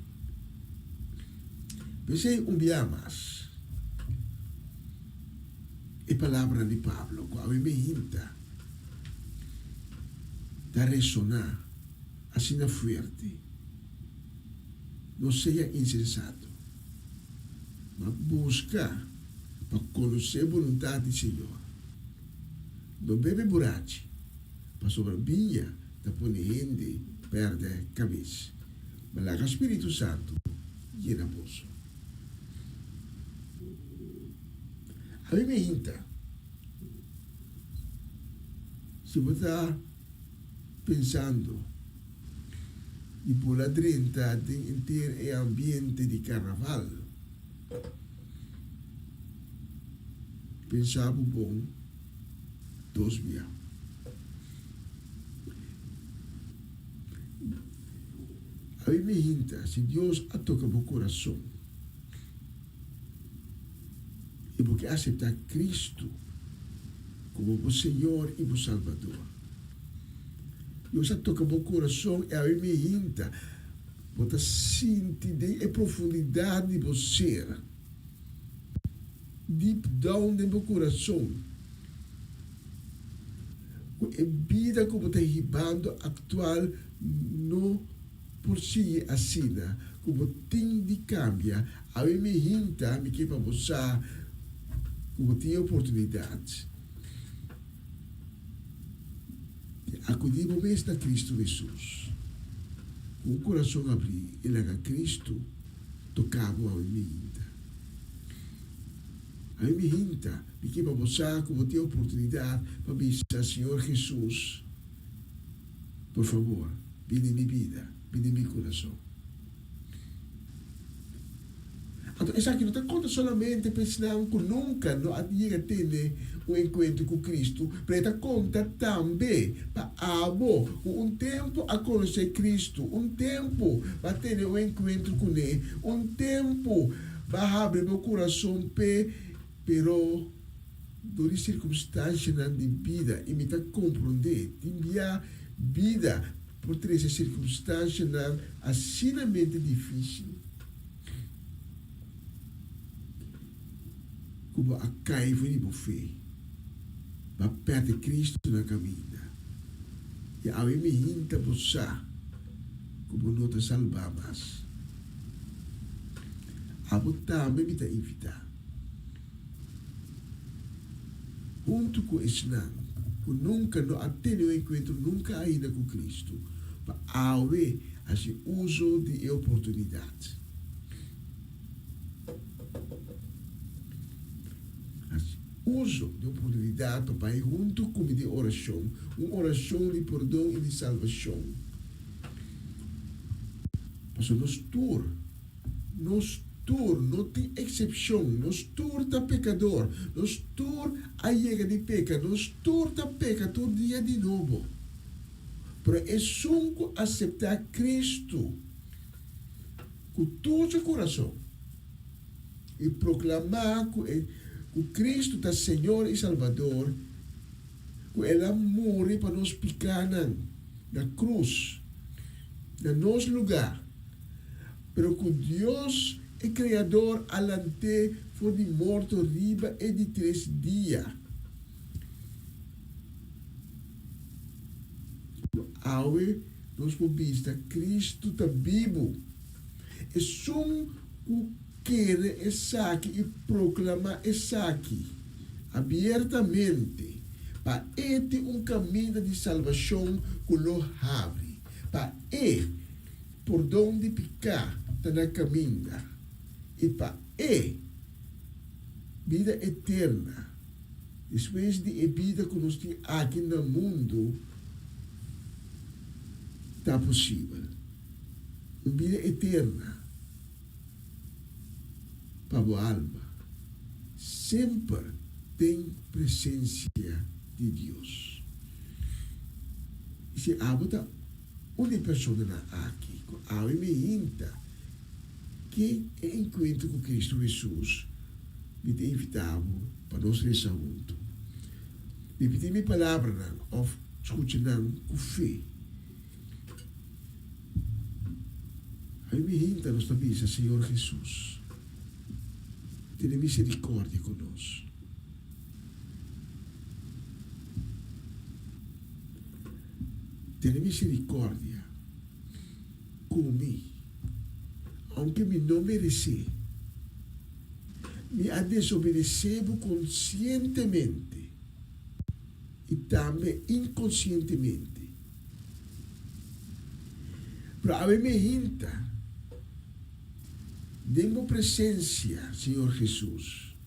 Speaker 4: P'esei un bia mas, e palabranan di Pablo ku awe mi hinta ta resoná asina fuerte, No sea insensato, ma buska pa konosé boluntat di Señor. No bebe burachi, pasobra biña ta pone hende pèrdè kabes. Ma laga Spiritu Santu yena boso. Ami mi hinta, si bo ta pensando di bula drenta den henter e ambiente di karnaval, pensa bo bon dos bia. Abi mi hinta si Dios a toka bo kurason i bo ke aseptá Kristu komo bo Señor i bo Salbador. Dios a toka bo kurason i abi mi hinta bo ta sinti den e profundidat di bo ser, deep down den bo kurason, Ku e bida ku bo ta hibando aktual no por sigui asina. ku bo tin di kambia, awe mi hinta mi ke pa bo sa ku bo tin e oportunidat di akudí bo mes na Kristu Hesus ku un kurason abrí i laga Kristu toka bo awe mi hinta. Awe mi hinta mi ke pa bo sa ku bo tin e oportunidat pa bisa Señor Hesus, Por fabor, bini mi bida, bini mi kurason. Anto esaki no ta konta solamente pa esnan ku nunka no a yega tene un enkuentro ku Kristu, pero e ta konta tambe pa abo ku un tempu a konosé Kristu, un tempu bo a tene un enkuentro kuné, un tempu bo a habri bo kurason p'e, pero. Dor di sirkumstanshanan di bida, i mi ta komprondé, tin bia bida por trese sirkumstanshanan asinamente difísil ku bo a kai for di bo fe, bo a pèrdè Kristu na kaminda, i awe mi hinta bo sa ku bo no ta salbá mas. Abo tambe mi ta invitá. Huntu ku esnan ku nunka no a tene un enkuentro nunka ainda ku Kristu, pa awe hasi uso di e oportunidat. Hasi uso di oportunidat pa bai huntu ku mi den orashon, un orashon di pordon i di salbashon. Pasobra nos tur. Nos tur, no tin eksepshon, nos tur ta pekador, nos tur a yega di peka, nos tur ta peka tur dia di nobo. Pero esun ku aseptá Kristu ku tur su kurason i proklamá ku e ku Kristu ta Señor i Salbador, ku El a muri pa nos pikánan na krus na nos lugá, Pero ku Dios e Kreador a lant'é for di morto riba e di tres dia. Lo awe nos por bista Kristu ta bibu. Esun ku kere esaki i proklamá esaki abiertamente, pa e tin un kaminda di salbashon ku lo habri pa e. Pordon di piká ta na kaminda, i pa e bida eterna, despues di e bida ku nos tin aki na mundu, ta posibel. Un bida eterna pa bo alma, semper den presensia di Dios. I si abo ta. Un di e personanan aki ku awe mi hinta ke e enkuentro ku Kristu Hesus, mi ta invitá bo pa nos resa huntu. Ripití mi palabranan òf skucha nan ku fe. Awe mi hinta nos ta bisa, Señor Hesus, tene miserikòrdia ku nos. Tene misericordia cu mi, aunke mi no merecé. Mi a desobedecé bo concientemente y tambe inconcientemente. Pero awe mi hinta den bo presencia, Señor Jesus,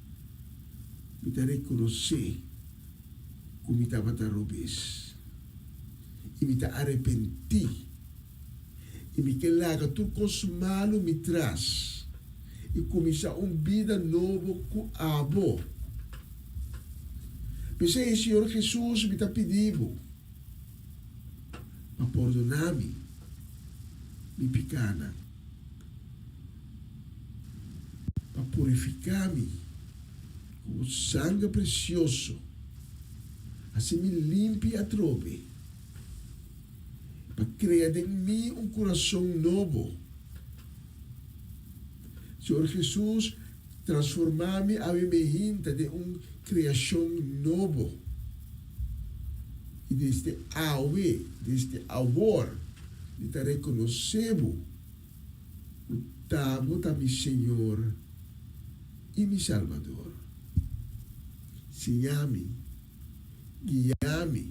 Speaker 4: mi ta reconocé ku mi tabata robes i mi ta arepentí i mi ke laga tur kos malu mi tras i kuminsá un bida nobo ku abo. P'esei, Señor Hesus, mi ta pidi bo pa pordoná mi mi pikánan, pa purifiká mi. Ku bo sanger presioso hasi mi limpi atrobe, pa krea den mi un kurason nobo. Señor Jesus, transformá mi awe mehinta den un kreashon nobo. I desde awe, desde awor, mi ta rekonosé bo. Ku t'Abo ta mi Señor i mi Salbador. Siña mi, guia mi,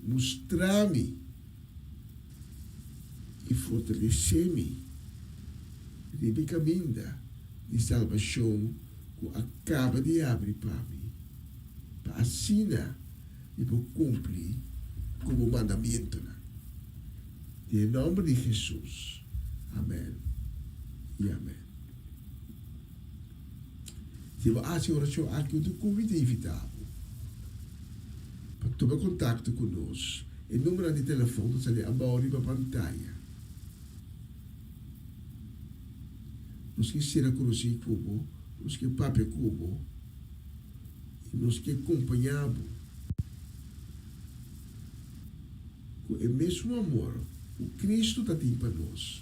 Speaker 4: mustra mi i fortalesé mi riba e kaminda di salbashon ku a kaba di habri pa mi, pa asina mi por kumpli ku bo mandamentunan. Den e nòmber di Hesus, amèn i amèn. Si bo hasi e orashon aki, un ku mi ta invitá bo pa tuma kontakto ku nos. E numbernan di telefòn ta sali abou riba pantaya. Nos ke sera konosí ku bo, nos ke papia ku bo i nos ke kompañá bo. Ku e mesun amor ku Kristu ta tin pa nos,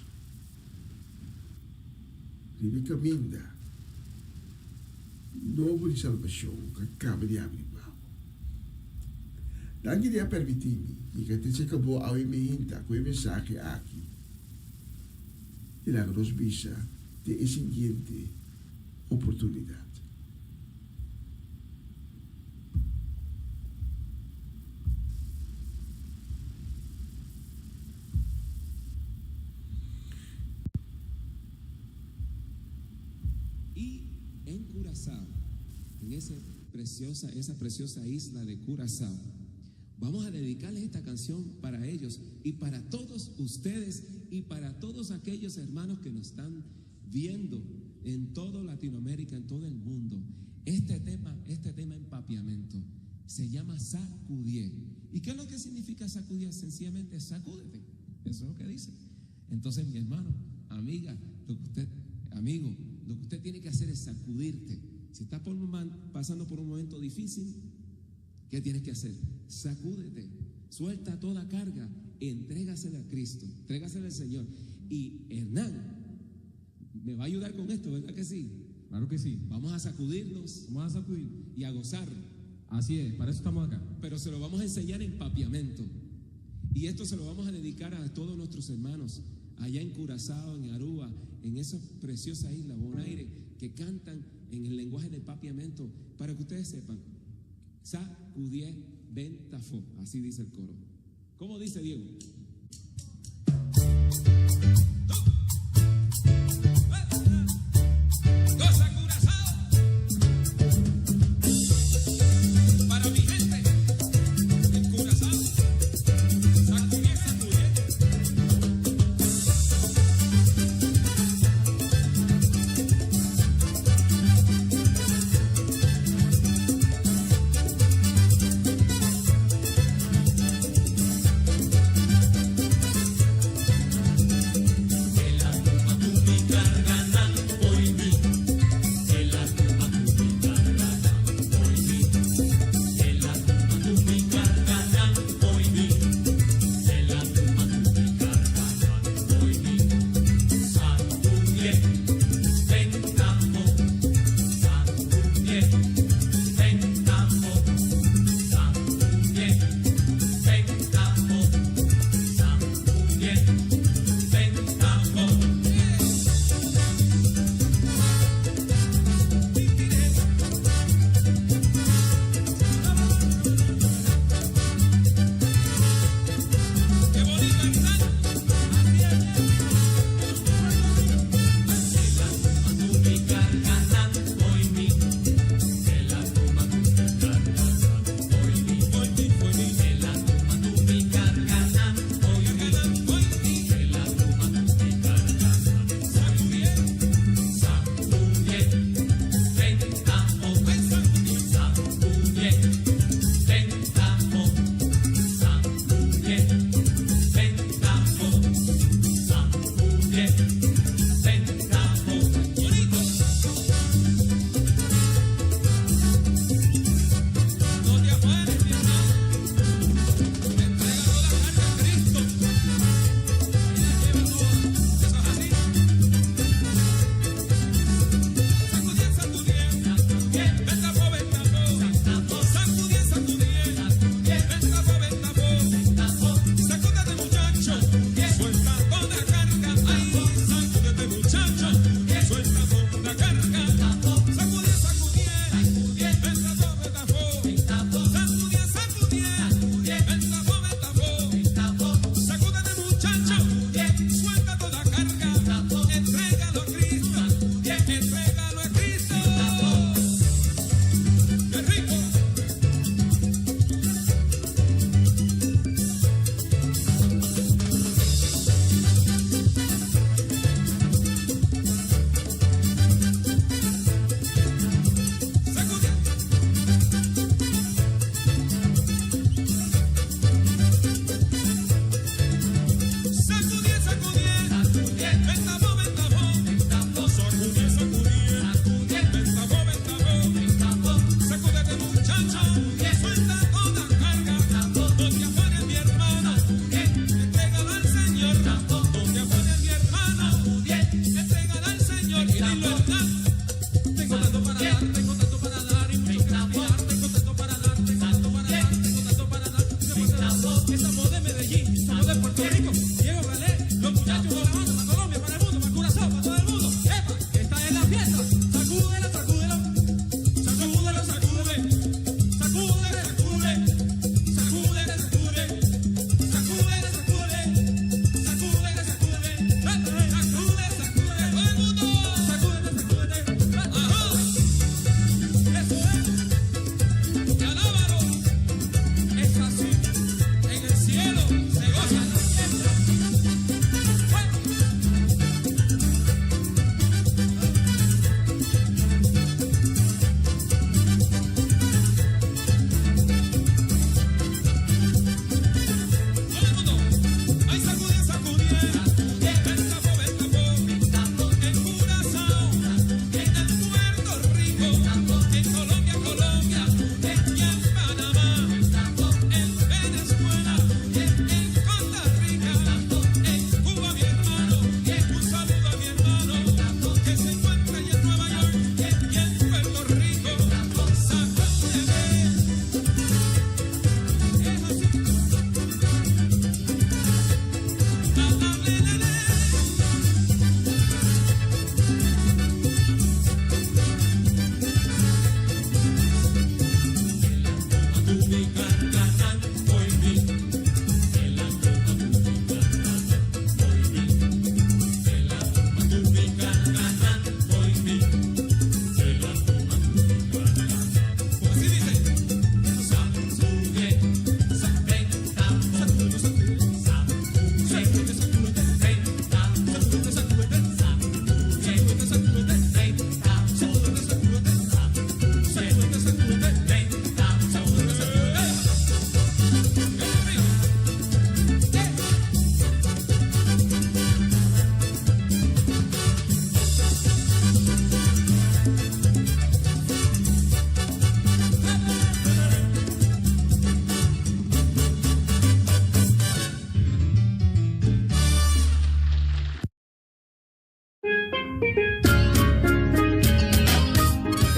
Speaker 4: riba e kaminda nobo di salbashon ku a kaba di abri pa bo. Danki di a permití mi yega te cheka bo awe meinta ku e mensahe aki i laga nos bisa te e siguiente oportunidat.
Speaker 8: Y en Curazao, en ese preciosa, esa preciosa isla de Curazao, vamos a dedicarles esta canción para ellos y para todos ustedes y para todos aquellos hermanos que nos están viendo en toda Latinoamérica, en todo el mundo. Este tema, este tema en papiamento, se llama sacudié. ¿Y qué es lo que significa sacudir? Sencillamente sacúdete. Eso es lo que dice. Entonces, mi hermano, amiga, lo que usted, amigo, lo que usted tiene que hacer es sacudirte. Si estás por pasando por un momento difícil, ¿qué tienes que hacer? Sacúdete, suelta toda carga, entrégasela a Cristo, entrégasela al Señor. Y Hernán me va a ayudar con esto, ¿verdad que sí?
Speaker 9: Claro que sí.
Speaker 8: Vamos a sacudirnos.
Speaker 9: Vamos a sacudir.
Speaker 8: Y a gozar.
Speaker 9: Así es, para eso estamos acá.
Speaker 8: Pero se lo vamos a enseñar en papiamento. Y esto se lo vamos a dedicar a todos nuestros hermanos allá en Curazao, en Aruba, en esa preciosa isla, Bonaire, que cantan en el lenguaje del papiamento, para que ustedes sepan. Sacudie ventafo, así dice el coro. ¿Cómo dice Diego? ¡Goza Curazao! Para mi gente, en Curazao. Sacudie, sacudie.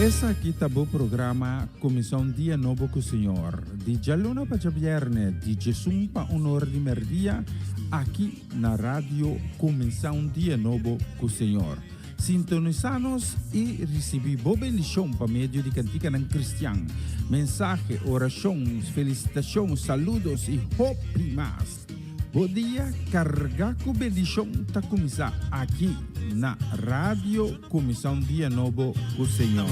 Speaker 2: Esaki ta bo programa Kuminsá un Dia Nobo ku Señor, di djaluna pa djabièrnè di djesun pa un or di mèrdia, aki na Radio Kuminsá un Dia Nobo ku Señor. Sintonisá nos i risibí bo bendishon pa medio di kantikanan kristian, mensahe, orashon, felisitashon, saludos i hopi mas. Bo dia kargá ku bendishon ta kuminsá aki na Radio Kuminsá un Dia Nobo ku Señor.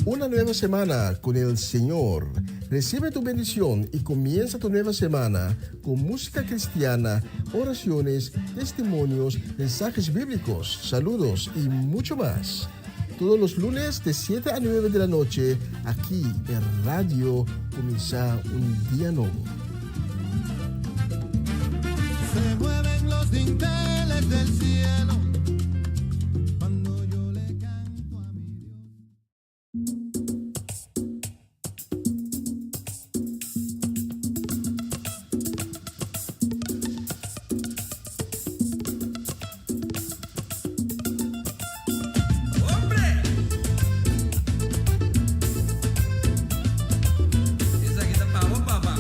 Speaker 4: Una nueva semana con el Señor. Recibe tu bendición y comienza tu nueva semana con música cristiana, oraciones, testimonios, mensajes bíblicos, saludos y mucho más. Todos los lunes de 7 a 9 de la noche, aquí en Radio Comienza un Día Nuevo.
Speaker 1: Se mueven los dinteles del cielo cuando yo le canto a mi Dios.
Speaker 7: ¡Hombre! Esaki ta pa bo, papa.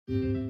Speaker 3: Pueblo.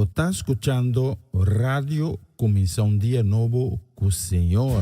Speaker 2: Bo ta skuchando Radio Kuminsá un Dia Nobo ku Señor.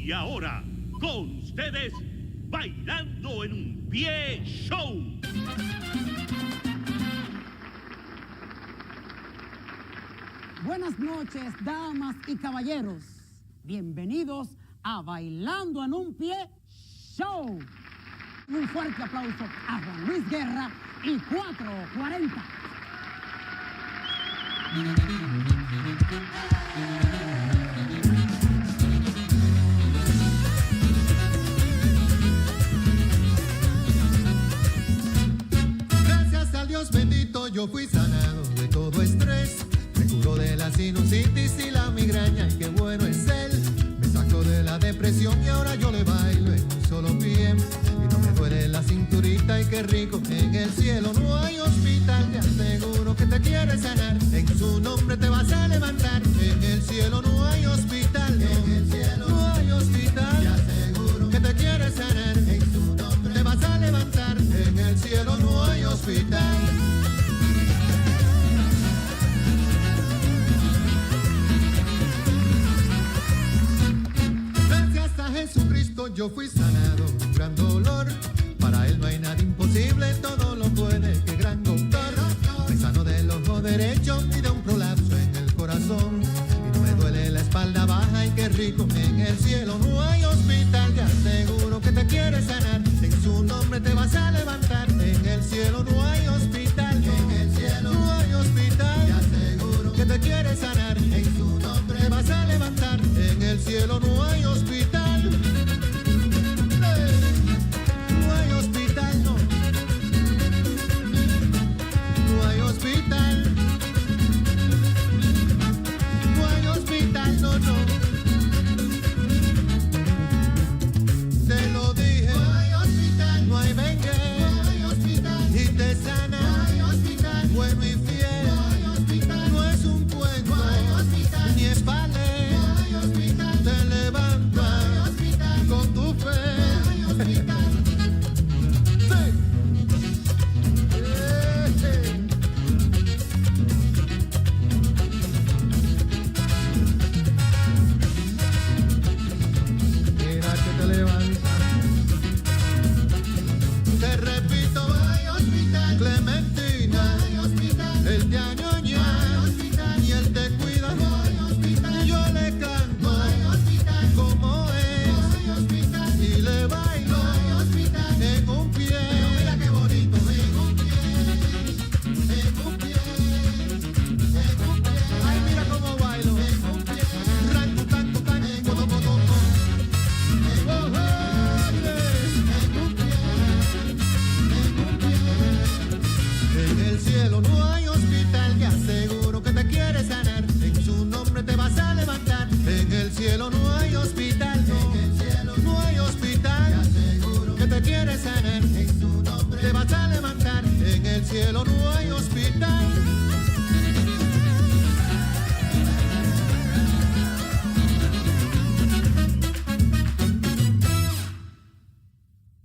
Speaker 10: Y ahora, con ustedes, Bailando en un Pie Show.
Speaker 11: Buenas noches, damas y caballeros. Bienvenidos a Bailando en un Pie Show. Un fuerte aplauso a Juan Luis Guerra y 440.
Speaker 1: Gracias al Dios bendito yo fui sanado de todo estrés. Me curó de la sinusitis y la migraña y qué bueno es él. Me sacó de la depresión y ahora yo le bailo en un solo pie. Y no me duele la cinturita y qué rico. En el cielo no hay hospital, te aseguro que te quiere sanar. En su nombre te vas a levantar. En el cielo no hay hospital, en el cielo no hay hospital. Te aseguro que te quiere sanar. En su nombre te vas a levantar. En el cielo no hay hospital. Gracias a Jesucristo yo fui sanado de un gran dolor. Para él no hay nada imposible, todo lo puede, qué gran doctor. Me sanó del ojo derecho y de un prolapso en el corazón. Y no me duele la espalda baja y qué rico. En el cielo no hay hospital, te aseguro que te quiere sanar. En su nombre te vas a levantar. En el cielo no hay hospital, en el cielo no hay hospital. Te aseguro que te quiere sanar. En su nombre te vas a levantar. En el cielo no hay hospital. No hay hospital, no. No hay hospital. No hay hospital, no, no. Te lo dije. No hay hospital. No hay dengue. No hay hospital. Y te sana. No hay hospital. Bueno y fiel. No hay hospital. No es un cuento. No hay hospital. Ni es ballet. No hay hospital. Te levanta. No hay hospital. Con tu fe. No hay hospital. Sí. Mira que te levanta. Te repito, no hay hospital. Clementina, no hay hospital. Él te añoña, no hay hospital. Y él te cuida, no hay hospital. Yo le canto, no hay hospital. Como es, no hay hospital. Y le bailo, no hay hospital. En un pie, pero mira qué bonito, en un pie, en un pie, en un pie. Ay, mira cómo bailo, en un pie. Ranco, tanco, tanco, toco, toco. Oh, oh, en un pie. En el cielo no hay hospital que aseguro que te quiere sanar. En su nombre te vas a levantar. En el cielo no hay hospital, no. En el cielo no hay hospital. Te aseguro que te quiere sanar. En su nombre te vas a levantar. En el cielo no hay hospital.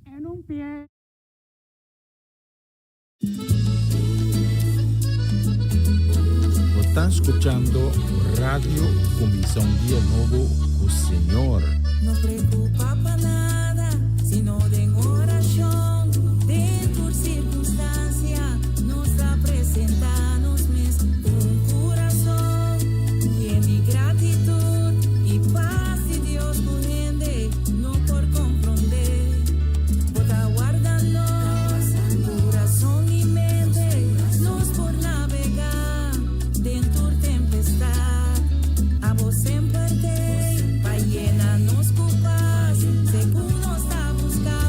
Speaker 11: En un pie.
Speaker 2: Bo ta skuchando Radio Kuminsá un Dia Nobo ku Señor.
Speaker 3: No preokupá pa nada, sino den orashon. Den tur sirkunstansia, nos ta presentá nos mes un kurason. Yen di gratitut i pas di Dios ku hende no por komprondé. Bo ta warda nos kurason i mente, nos por navegá den tur tempestat. Abo semper t'ei, pa yena nos ku pas, segun nos ta buska.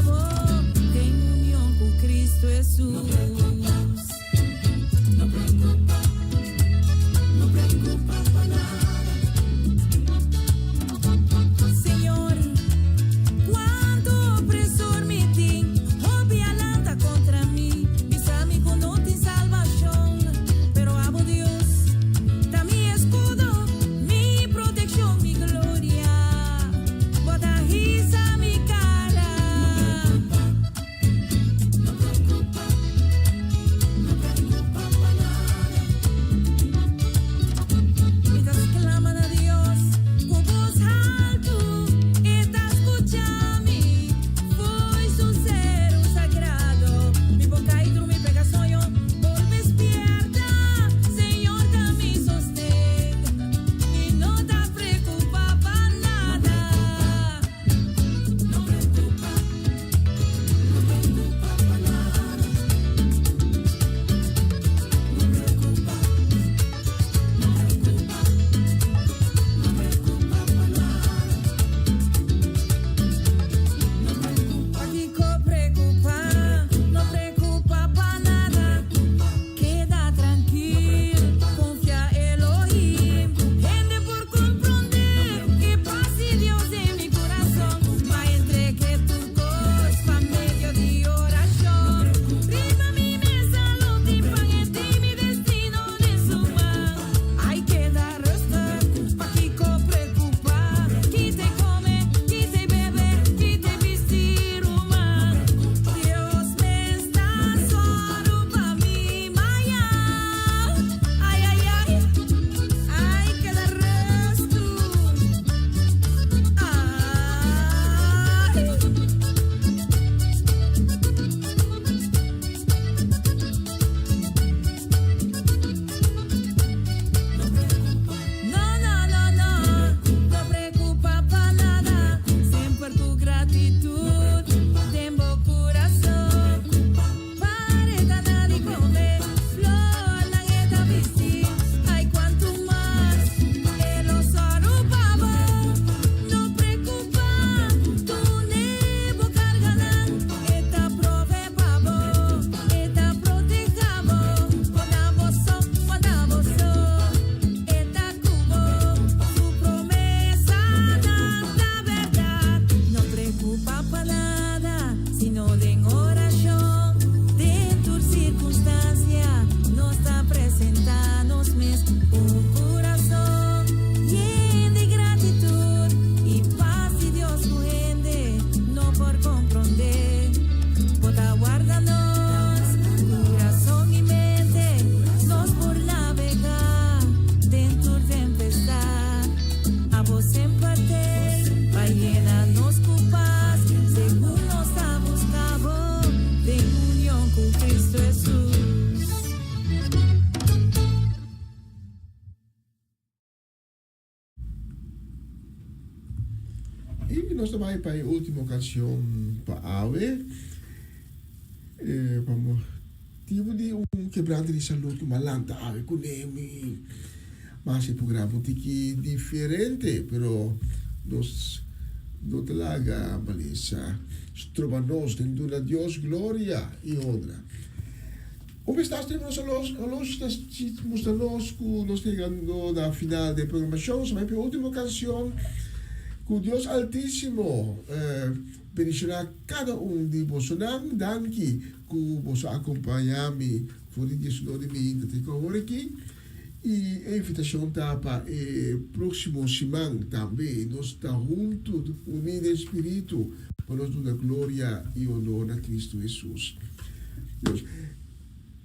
Speaker 4: I nos ta bai pa e último kanshon pa awe. E pa motibu di un kebrante di salú ku mi a lanta awe kuné mi a hasi e programa un tiki diferente, pero nos no ta laga malesa stroba nos den duna Dios gloria i honra. Un bes tas den nos oloshi ta mustra nos ku nos ta yegando na final di e programashon. Nos a bai pa e ultimo kanshon. Ku Dios Altisimo bendishoná kada un di bosonan. Danki ku boso a akompañá mi for di diesunó di mi ta te ku awor aki. I e invitashon ta pa e próksimo siman tambe nos ta huntu uní den spiritu pa nos duna gloria i honor na Kristu Hesus. Dios,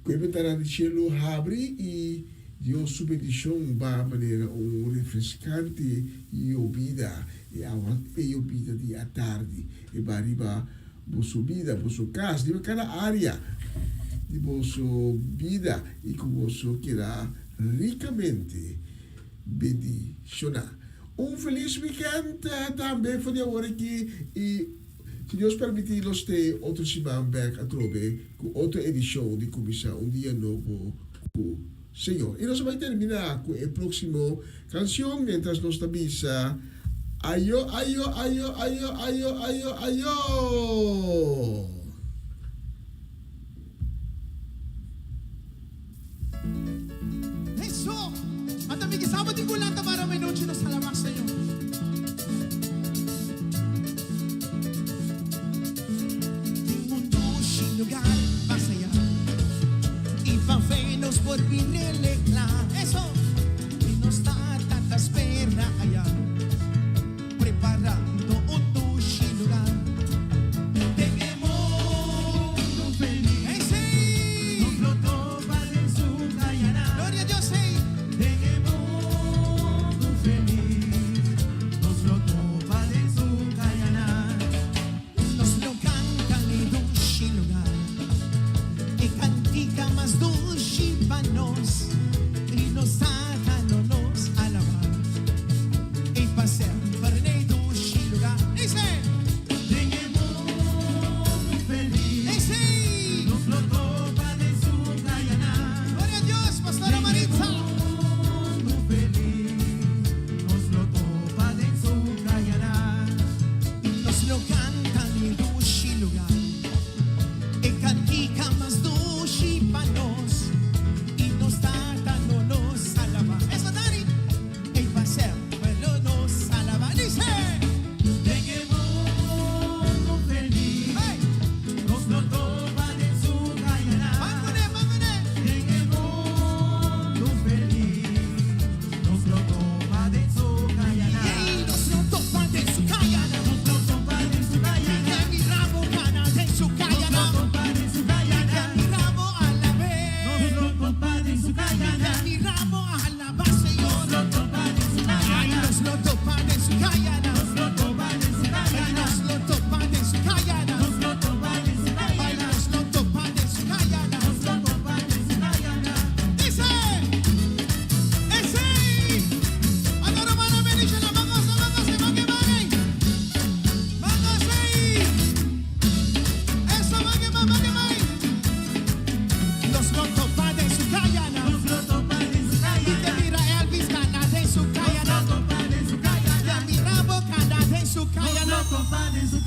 Speaker 4: ku e bentana di shelu habri i Dios su bendishon ba manera un refreskante yobida, e awa e yobida di atardi e ba riba boso bida, boso kas, riba kada área di boso bida i ku boso keda rikamente bendishoná. Un felis wikènt tambe for di awor aki i si Dios permití nos te otro siman bèk atrobe ku otro edishon di Kuminsá un Dia Nobo ku Señor. I nos a bai terminá ku e próksimo kanshon miéntras nos ta bisa Ayo, ayo, ayo, ayo, ayo, ayo, ayo!
Speaker 5: Eso! Ata mi kisa bo tin ku lanta para menochi nos alabá Señor. Tin un dushi lugar mas ayá i pa fe nos por bin relegá. Eso! I nos Tata ta spera ayá, preparando un dushi lugar. Den e mundu felis. Ey sí! Nos lo topa den su kayanan. Gloria a Dios, ey! Den e mundu felis. Nos lo topa den su kayanan. Nos lo canta n'e dushi lugar. E cantica mas dushi pa nos. I nos Tata lo nos alaba. I pa semper n'e dushi lugar. Dice. Den e mundu felis. Ey si! Nos lo topa den su kayanan. Gloria a Dios, Pastora Maritza. Den e mundu felis. Nos lo topa den su kayanan. Nos lo canta n'e dushi lugar. E cantica mas dushi pa nos. I nos Tata lo nos alaba. Eso Dani. Ey pa semper lo nos alaba. Dice. Den e mundo feliz. Hey. Nos lo topa den su kayanan. Ban kuné, ban kuné. Den e mundo feliz. Nos lo topa den su kayanan. Ey, nos lo topa den su kayanan. Nos lo topa den su kayanan. Mi ke mira bo kana den su kayanan. Nos lo topa den su kayanan. Mi ke mira bo alab'é. Nos lo topa den su kayanan. Mi ke mira bo alabá Señor. Nos lo topa den su kayanan. Ay, nos lo topa den su kayanan. Nos lo topa den su kayanan. Ay, nos lo topa den su kayanan. Nos lo topa den su kayanan. Ay, nos lo topa den su kayanan. Nos lo topa den su kayanan. Dice. Esey! Ando rumannan bendiciona, ban gosa, ban gosa, ban ke ban ey. Ban gosa ey. Eso, ban ke ban, ban ke ban ey. Nos lo topa den su kayana. Nos lo topa den su kayana. Y te mira Elvis kana den su kayana. Nos lo topa den su kayana. Te mira bo kana den su kayana. Nos lo topa den su